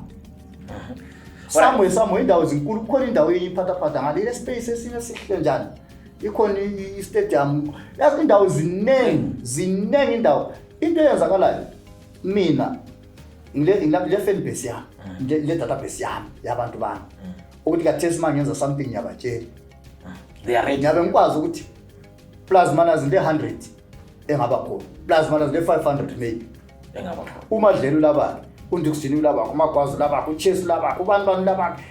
somewhere, somewhere. Indawo zinkulu, kukhona indawo enye iphathaphatha ngale, ile space esinye sihle njani, ikhona i-stadium, yazi indawo ziningi, ziningi indawo. Into eyenzakalayo, mina ngile fan base yami, le database yami yabantu bami, ukuthi kathesi uma ngenza something ngiyabatshela. They are ready. Ngiyabe ngikwazi ukuthi plus minus le 100 engaba khona, plus minus le 500 maybe. Engaba khona. UMadlela ulabakhe, uNdixini ulabakhe, uMagwazi ulabakhe, uChase ulabakhe, ubani bani ulabakhe.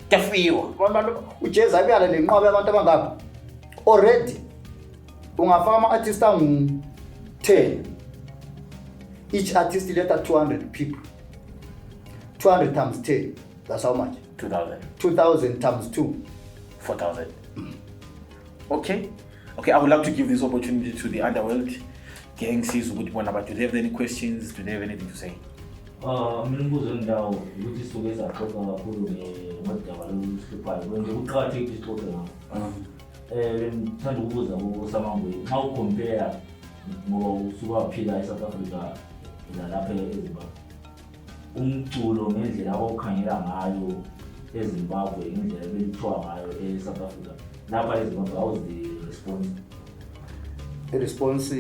Kuyafiwa. Ubani bani, uJeza kuyala le nqwaba yabantu abangapha already. Ungafaka ama-artist angu-10, each artist iletha 200 people. 200 times 10, that's how much? 2000. 2000 times 2. 4000. Okay, I would like to give this opportunity to the underworld gang, sizwe ukuthi bona but do they have any questions, do they have anything to say? Mina umbuzo engilawo ukuthi sisuke saxoxa kakhulu ngodaba lolu oluhluphayo, kwenze kuqakathekile ukuthi sixoxe ngakho. Bengithanda ukubuza kuSamangwe, nxa ucompare, ngoba usuke waphila e-South Africa lalapha eZimbabwe, umculo ngendlela abawukhangela ngayo eZimbabwe, ngendlela ebelithiwa ngayo e-South Africa, lapha eZimbabwe, how's the response? I-response,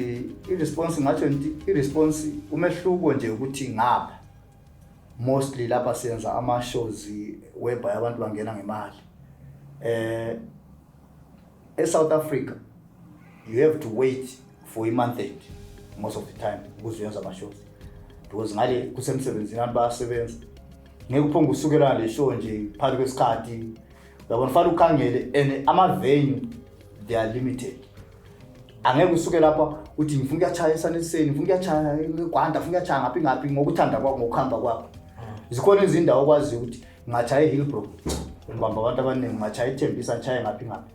i-response, ngatsho ngithi i-response, umehluko nje ukuthi ngapha Mostly lapha siyenza ama-shows whereby abantu bangena ngemali. E-South Africa you have to wait for i-month end most of the time ukuze uyenze ama-shows, because ngale kusemsebenzini, abantu bayasebenza, ngeke uphonge usukelana le show nje phakathi kwesikhathi, uyabona, fanele ukhangele. And ama-venue, they are limited. Angeke usuke lapha uthi ngifuna ukuyachaya esaniseni, ngifuna ukuyachaya eGwanda, ngifuna ukuyachaya ngaphi ngaphi, ngokuthanda kwakho, ngokuhamba kwakho. Zikhona izindawo okwaziyo ukuthi ngachaya eHillbrow, ngibamba abantu abaningi, ngachaya eThembisa, ngichaye ngaphi ngaphi.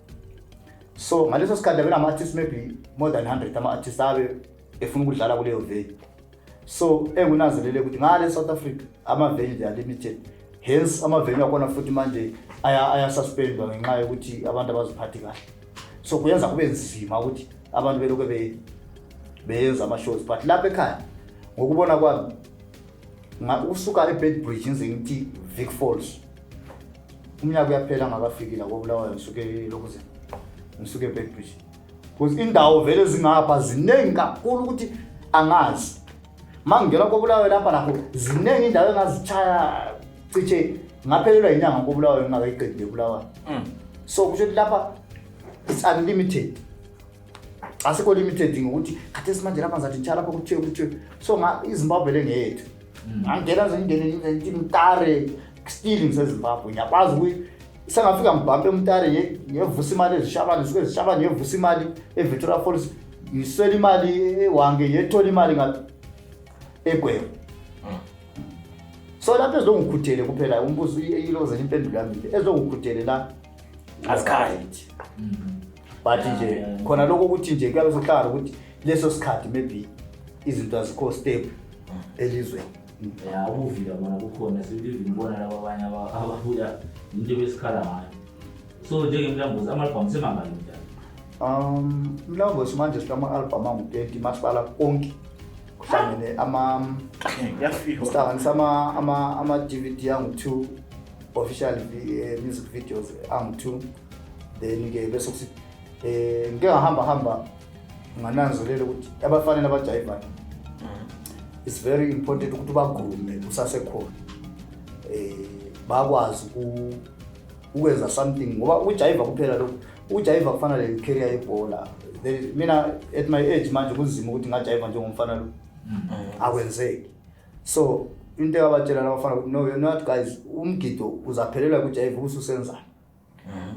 So ngaleso sikhathi abe nama-artist maybe more than 100 ama-artist abe efuna ukudlala kuleyo venue. So engunanzelele ukuthi ngale South Africa ama-venue, they are limited, hence ama-venue akhona futhi manje ayasuspendwa ngenxa yokuthi abantu abaziphathi kahle. So kuyenza kube nzima ukuthi abantu belokhu beyenza ama-shows. But lapha ekhaya, ngokubona kwami, usuka e-Beitbridge ngize ngithi Vic Falls, umnyaka uyaphela ngakafiki la koBulawayo. Ngisuke lokhuze, ngisuke e-Beitbridge, because indawo vele zingapha ziningi kakhulu ukuthi angazi. Ma ngingena koBulawayo lapha, lapho ziningi indawo engazitshaya, cishe ngaphelelwa inyanga koBulawayo ngingakayiqedi leBulawayo. So kusho ukuthi lapha it's unlimited, asikho limited ngokuthi khathesi manje lapha ngizathi ngitshaya lapha kuthiwe kuthiwe. So iZimbabwe le ngeyethu. Ngangena nje, ngingene ngithi Mutare, still ngiseZimbabwe, ngiyakwazi ukuyi sengafika ngibhampe eMutare, ngiyevusa imali eZishabane, ngisuke eZishabane ngiyevusa imali eVictoria Falls, ngiswela imali eHwange, ngiyethola imali ngaphi eGweru. So lapho ezongikhuthele kuphela umbuzo, ilozela impendulo yami le ezongikhuthele la. Azikhali. But nje khona lokho ukuthi nje kuyabe sekuhlangana ukuthi leso sikhathi maybe izinto azikho stable elizweni. Ya, ubuvila bona kukhona sibili, ngibona laba abanye ababuya into besikhala ngayo. So njengeMlambosi, ama-album semangaki mdala? Mlambosi manje silama-album angu-20 masibala konke kuhlangene ama Yafiwa. Sihlanganisa ama-DVD angu-2, official music videos angu-2. Then-ke bese kusithi ngike ngahamba hamba ngananzelela ukuthi abafanele abajayivayo, it's very important ukuthi ubagroome usasekhona, bakwazi ukwenza something, ngoba ukujayiva kuphela lokhu, ukujayiva kufana le career yebhola. Mina at my age manje kunzima ukuthi ngajayiva njengomfana lo, akwenzeki. So into engabatshela labafana ukuthi no, you're not guys, umgido uzaphelelwa kujayiva ususenzani,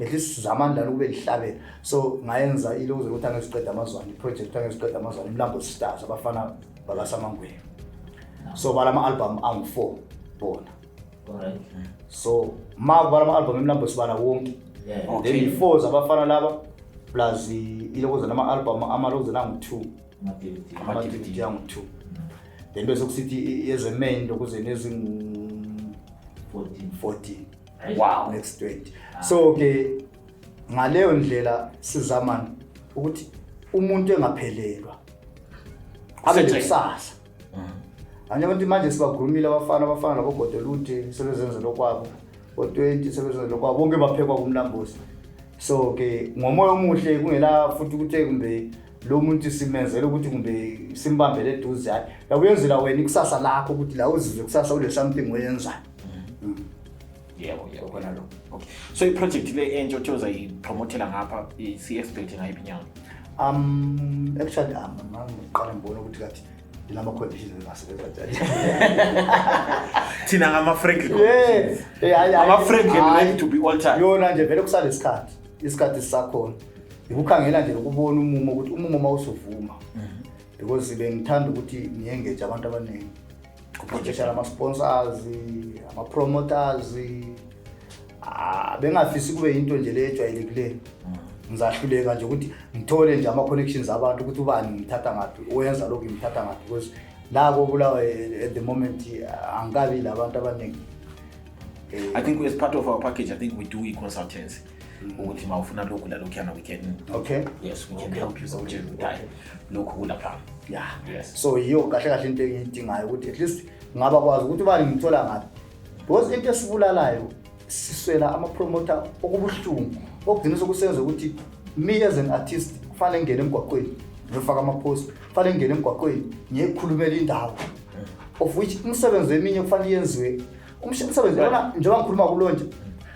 at least zamani lana kube lihlabela. So ngayenza ilokuze ukuthi angeziqeda amazwane, i-project angeziqeda amazwane, iMlambo Stars, abafana bakaSamangweni. So bala ama-album angu-4 bona. So ma kubala ama-album eMlambo sibala wonke. Then i-four zabafana laba plus ilokuze nama-album amalokuze nangu-2. Ama-DVD. Ama-DVD angu-2, then bese kusithi eze-main lokuze nezingu-14. 14. Next 20. So ke ngaleyo ndlela sizamana ukuthi umuntu engaphelelwa abe Sethe. nekusasa. Anye abantu manje sibagroomile abafana, abafana labogodolude sebezenzela okwabo, o-20 sebezenzela okwabo, bonke baphekwa kuMlambosi. So ke ngomoya omuhle, kungela futhi ukuthi kumbe lo muntu simenzele ukuthi kumbe simbambele eduze, hayi, yakuyenzela wena ikusasa lakho ukuthi la uzizwe kusasa ule something oyenzayo. Yebo. Khona lokho. Okay, so i-project le entsha othe uzayipromotela ngapha, si-expect ngayiphi inyanga? Actually ngiqala ngibona ukuthi kathi lama-conditions engasebenza njani. Thina ngama-friendly. Yeah, hayi, hayi. Ama-friendly and Hayi. ready to be altered. Yona nje vele kusalesikhathi, isikhathi sisakhona, ukukhangela nje ukubona umumo ukuthi umumo mawusuvuma, because bengithanda ukuthi ngi-engage abantu abaningi, especially ama-sponsors, ama-promoters. Ah, bengafisi kube into nje le ejwayelekileyo, ngizahluleka nje ukuthi ngithole nje ama-connections abantu ukuthi ubani ngimthatha ngaphi, oyenza lokhu ngimthatha ngaphi, because la koBulawayo at the moment angikabi labantu abaningi. I think as part of our package, I think we do i-consultancy ukuthi ma ufuna lokhu lalokhuyana, we can yes, we can help you sikutshela ukuthi hayi, lokhu kulapha. So yiyo kahle kahle into engiyidingayo ukuthi at least ngaba kwazi ukuthi ubani ngithola ngaphi, because into esibulalayo siswela ama-promoter, okubuhlungu okugcina sokusenza ukuthi me as an artist kufanele ngingene emgwaqweni ngiyofaka ama-post, kufanele ngingene emgwaqweni ngiyekhulumela indawo. Of which umsebenzi eminye kufanele yenziwe umsebenzi yabona, njengoba ngikhuluma kulontsha,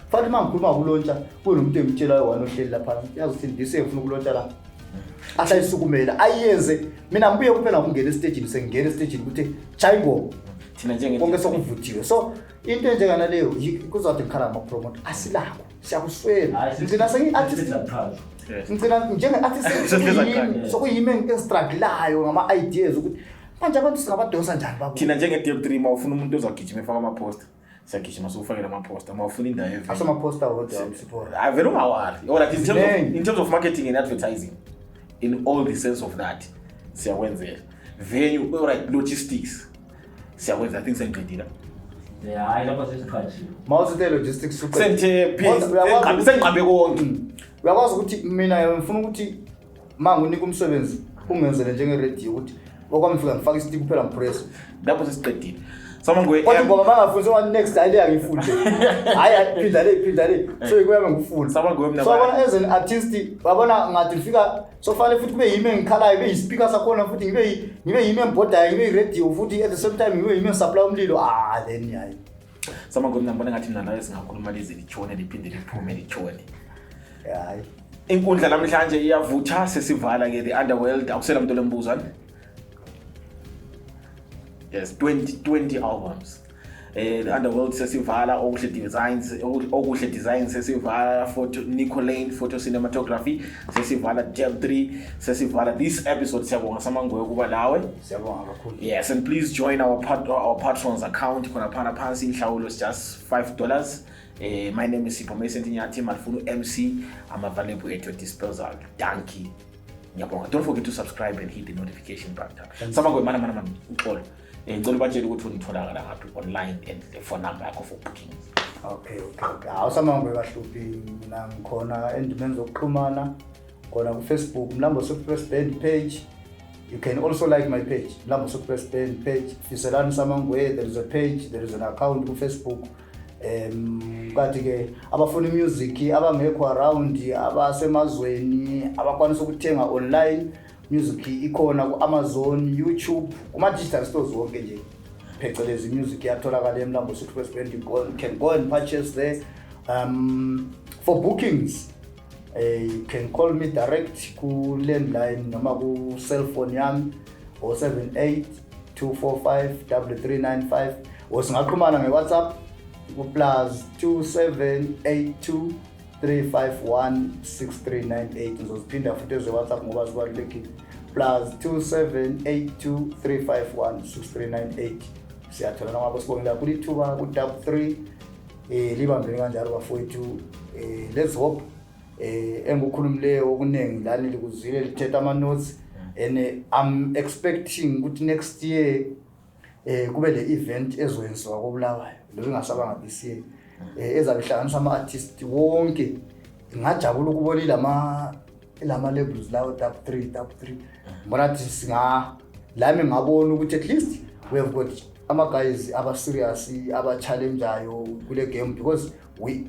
kufanele uma ngikhuluma kulontsha kunomuntu engimtshelayo wani ohleli laphana, yazi ukuthi ndise ngifuna ukulontsha la, ahlale isukumela ayenze. Mina ngibuye kuphela ngokungena esitejini, sengingena esitejini ukuthi chaya ingoma. Thina njenge Konke sokuvuthiwe. So into enjenganaleyo kuzawuthi ngikhala ngama-promoter, asilakho, siyakuswela. Hayi, Ngigcina sengiyi-artist. sesiyaqhashwa. Ngigcina njenge-artist Sesihlezi aqala. sokuyimi engistruglayo ngama-ideas ukuthi manje abantu singabadonsa njani babo. Thina njenge-Dep 3, uma ufuna umuntu ozagijima efaka amaphosta, siyagijima sokufakela amaphosta. Uma ufuna indawo eveni- Asomaphosta wodwa, Msipho. Ah, vele ungawari. Alright, Ziningi. in terms of marketing and advertising, in all the sense of that, siyakwenzela. Venue, alright, logistics siyakwenza. I think sengiqedile. Yeah, hayi, lapha sesiqhatshiwe. Ma usithe logistics Sengithe Kodwa uyakwazi sengiqambe konke. Uyakwazi ukuthi mina ngifuna ukuthi ma nginika umsebenzi ungenzele njenge-radio ukuthi okwami ngifika ngifake isitiki kuphela, ngipress. Lapho sesiqedile, Samangwe. Kodwa ingoma bangafuni sengathi next, hayi, le angiyifundi, hayi hayi, phinda le, phinda le, so ikuyame ngifuna. Samangwe mina So yabona, as an artist, wabona ngathi ngifika so fanele futhi kube yimi engikhalayo, kube yi-speaker sakhona futhi, ngibe yimi engibhodayo, ngibe yi-radio futhi, at the same time ngibe yimi engisupply umlilo. Ah, then hayi. Samangwe, mina ngibona ngathi mina nawe singakhuluma lize litshone, liphinde liphume, litshone. Hayi. Inkundla namhlanje iyavutha. Sesivala ke the underworld. Akusela muntu lembuzo ani? Yes, 20 albums. The underworld sesivala. Okuhle Designs, Okuhle Designs sesivala. Photo Nico Lane Photo Cinematography sesivala. Del 3 sesivala this episode. Siyabonga, Samangwe, ukuba lawe. Siyabonga kakhulu. Yes, and please join our patrons account khona phana phansi. Inhlawulo is just $5. My name is Sipho Mason Nyathi Malfunu MC. I'm available at your disposal. Dankie. Ngiyabonga. Don't forget to subscribe and hit the notification button. Samangwe, mana mana mana, uxolo. Ngicela ubatshele ukuthi unitholakala ngaphi online and the phone number yakho for bookings. Okay, awusamangwe kahluphi. Mina ngikhona endimeni zokuxhumana, khona ku-Facebook, Mlambo Express Band page. You can also like my page, Mlambo Express Band page, Fiselani Samangwe. There is a page, there is an account ku-Facebook. Kanti ke abafuna music abangekho around, abasemazweni, abakwanisa ukuthenga online, music ikhona ku-Amazon, YouTube, kuma-digital stores wonke nje phecelezi. Music iyatholakala eMlambo Express Band. You can go and purchase there. For bookings, you can call me direct ku-landline noma ku-cellphone yami, 078 245 3395, or singaxhumana nge-WhatsApp ku-plus 2782 351 6398. Ngizoziphinda futhi eze-WhatsApp ngoba zibalulekile: plus 2782 351 6398. Siyatholana ngabo. Sibongela kakhulu ithuba ku-Dub 3. Libambeni kanjalo, bafowethu. Let's hope engikukhulumileyo okuningi lani likuzwile, lithethe ama-notes, and I'm expecting ukuthi next year kube le event ezoyenziwa koBulawayo, lo ingasabanga this year, ezabe ihlanganisa ama-artist wonke. Ngingajabula ukubona ilama labels lawo, Dub 3, Dub 3. Ngibona ukuthi singa lami ngabona ukuthi at least we have got ama-guys aba-serious, aba-challengeayo kule game, because we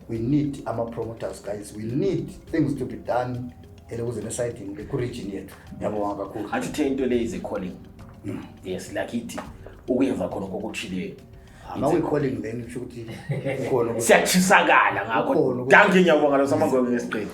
need ama-promoters, guys. We need things to be done elokuzeni esayidini ku-region yethu. Ngiyabonga kakhulu. Athi uthe into le is a calling. Yes, like ithi ukuyenza khona kokutshileyo. Ma kuyi-calling, then kusho ukuthi kukhona Siyathisakala ngakho. Kukhona Dankie, ngiyabonga lo, Samangwe, ngesiqedi.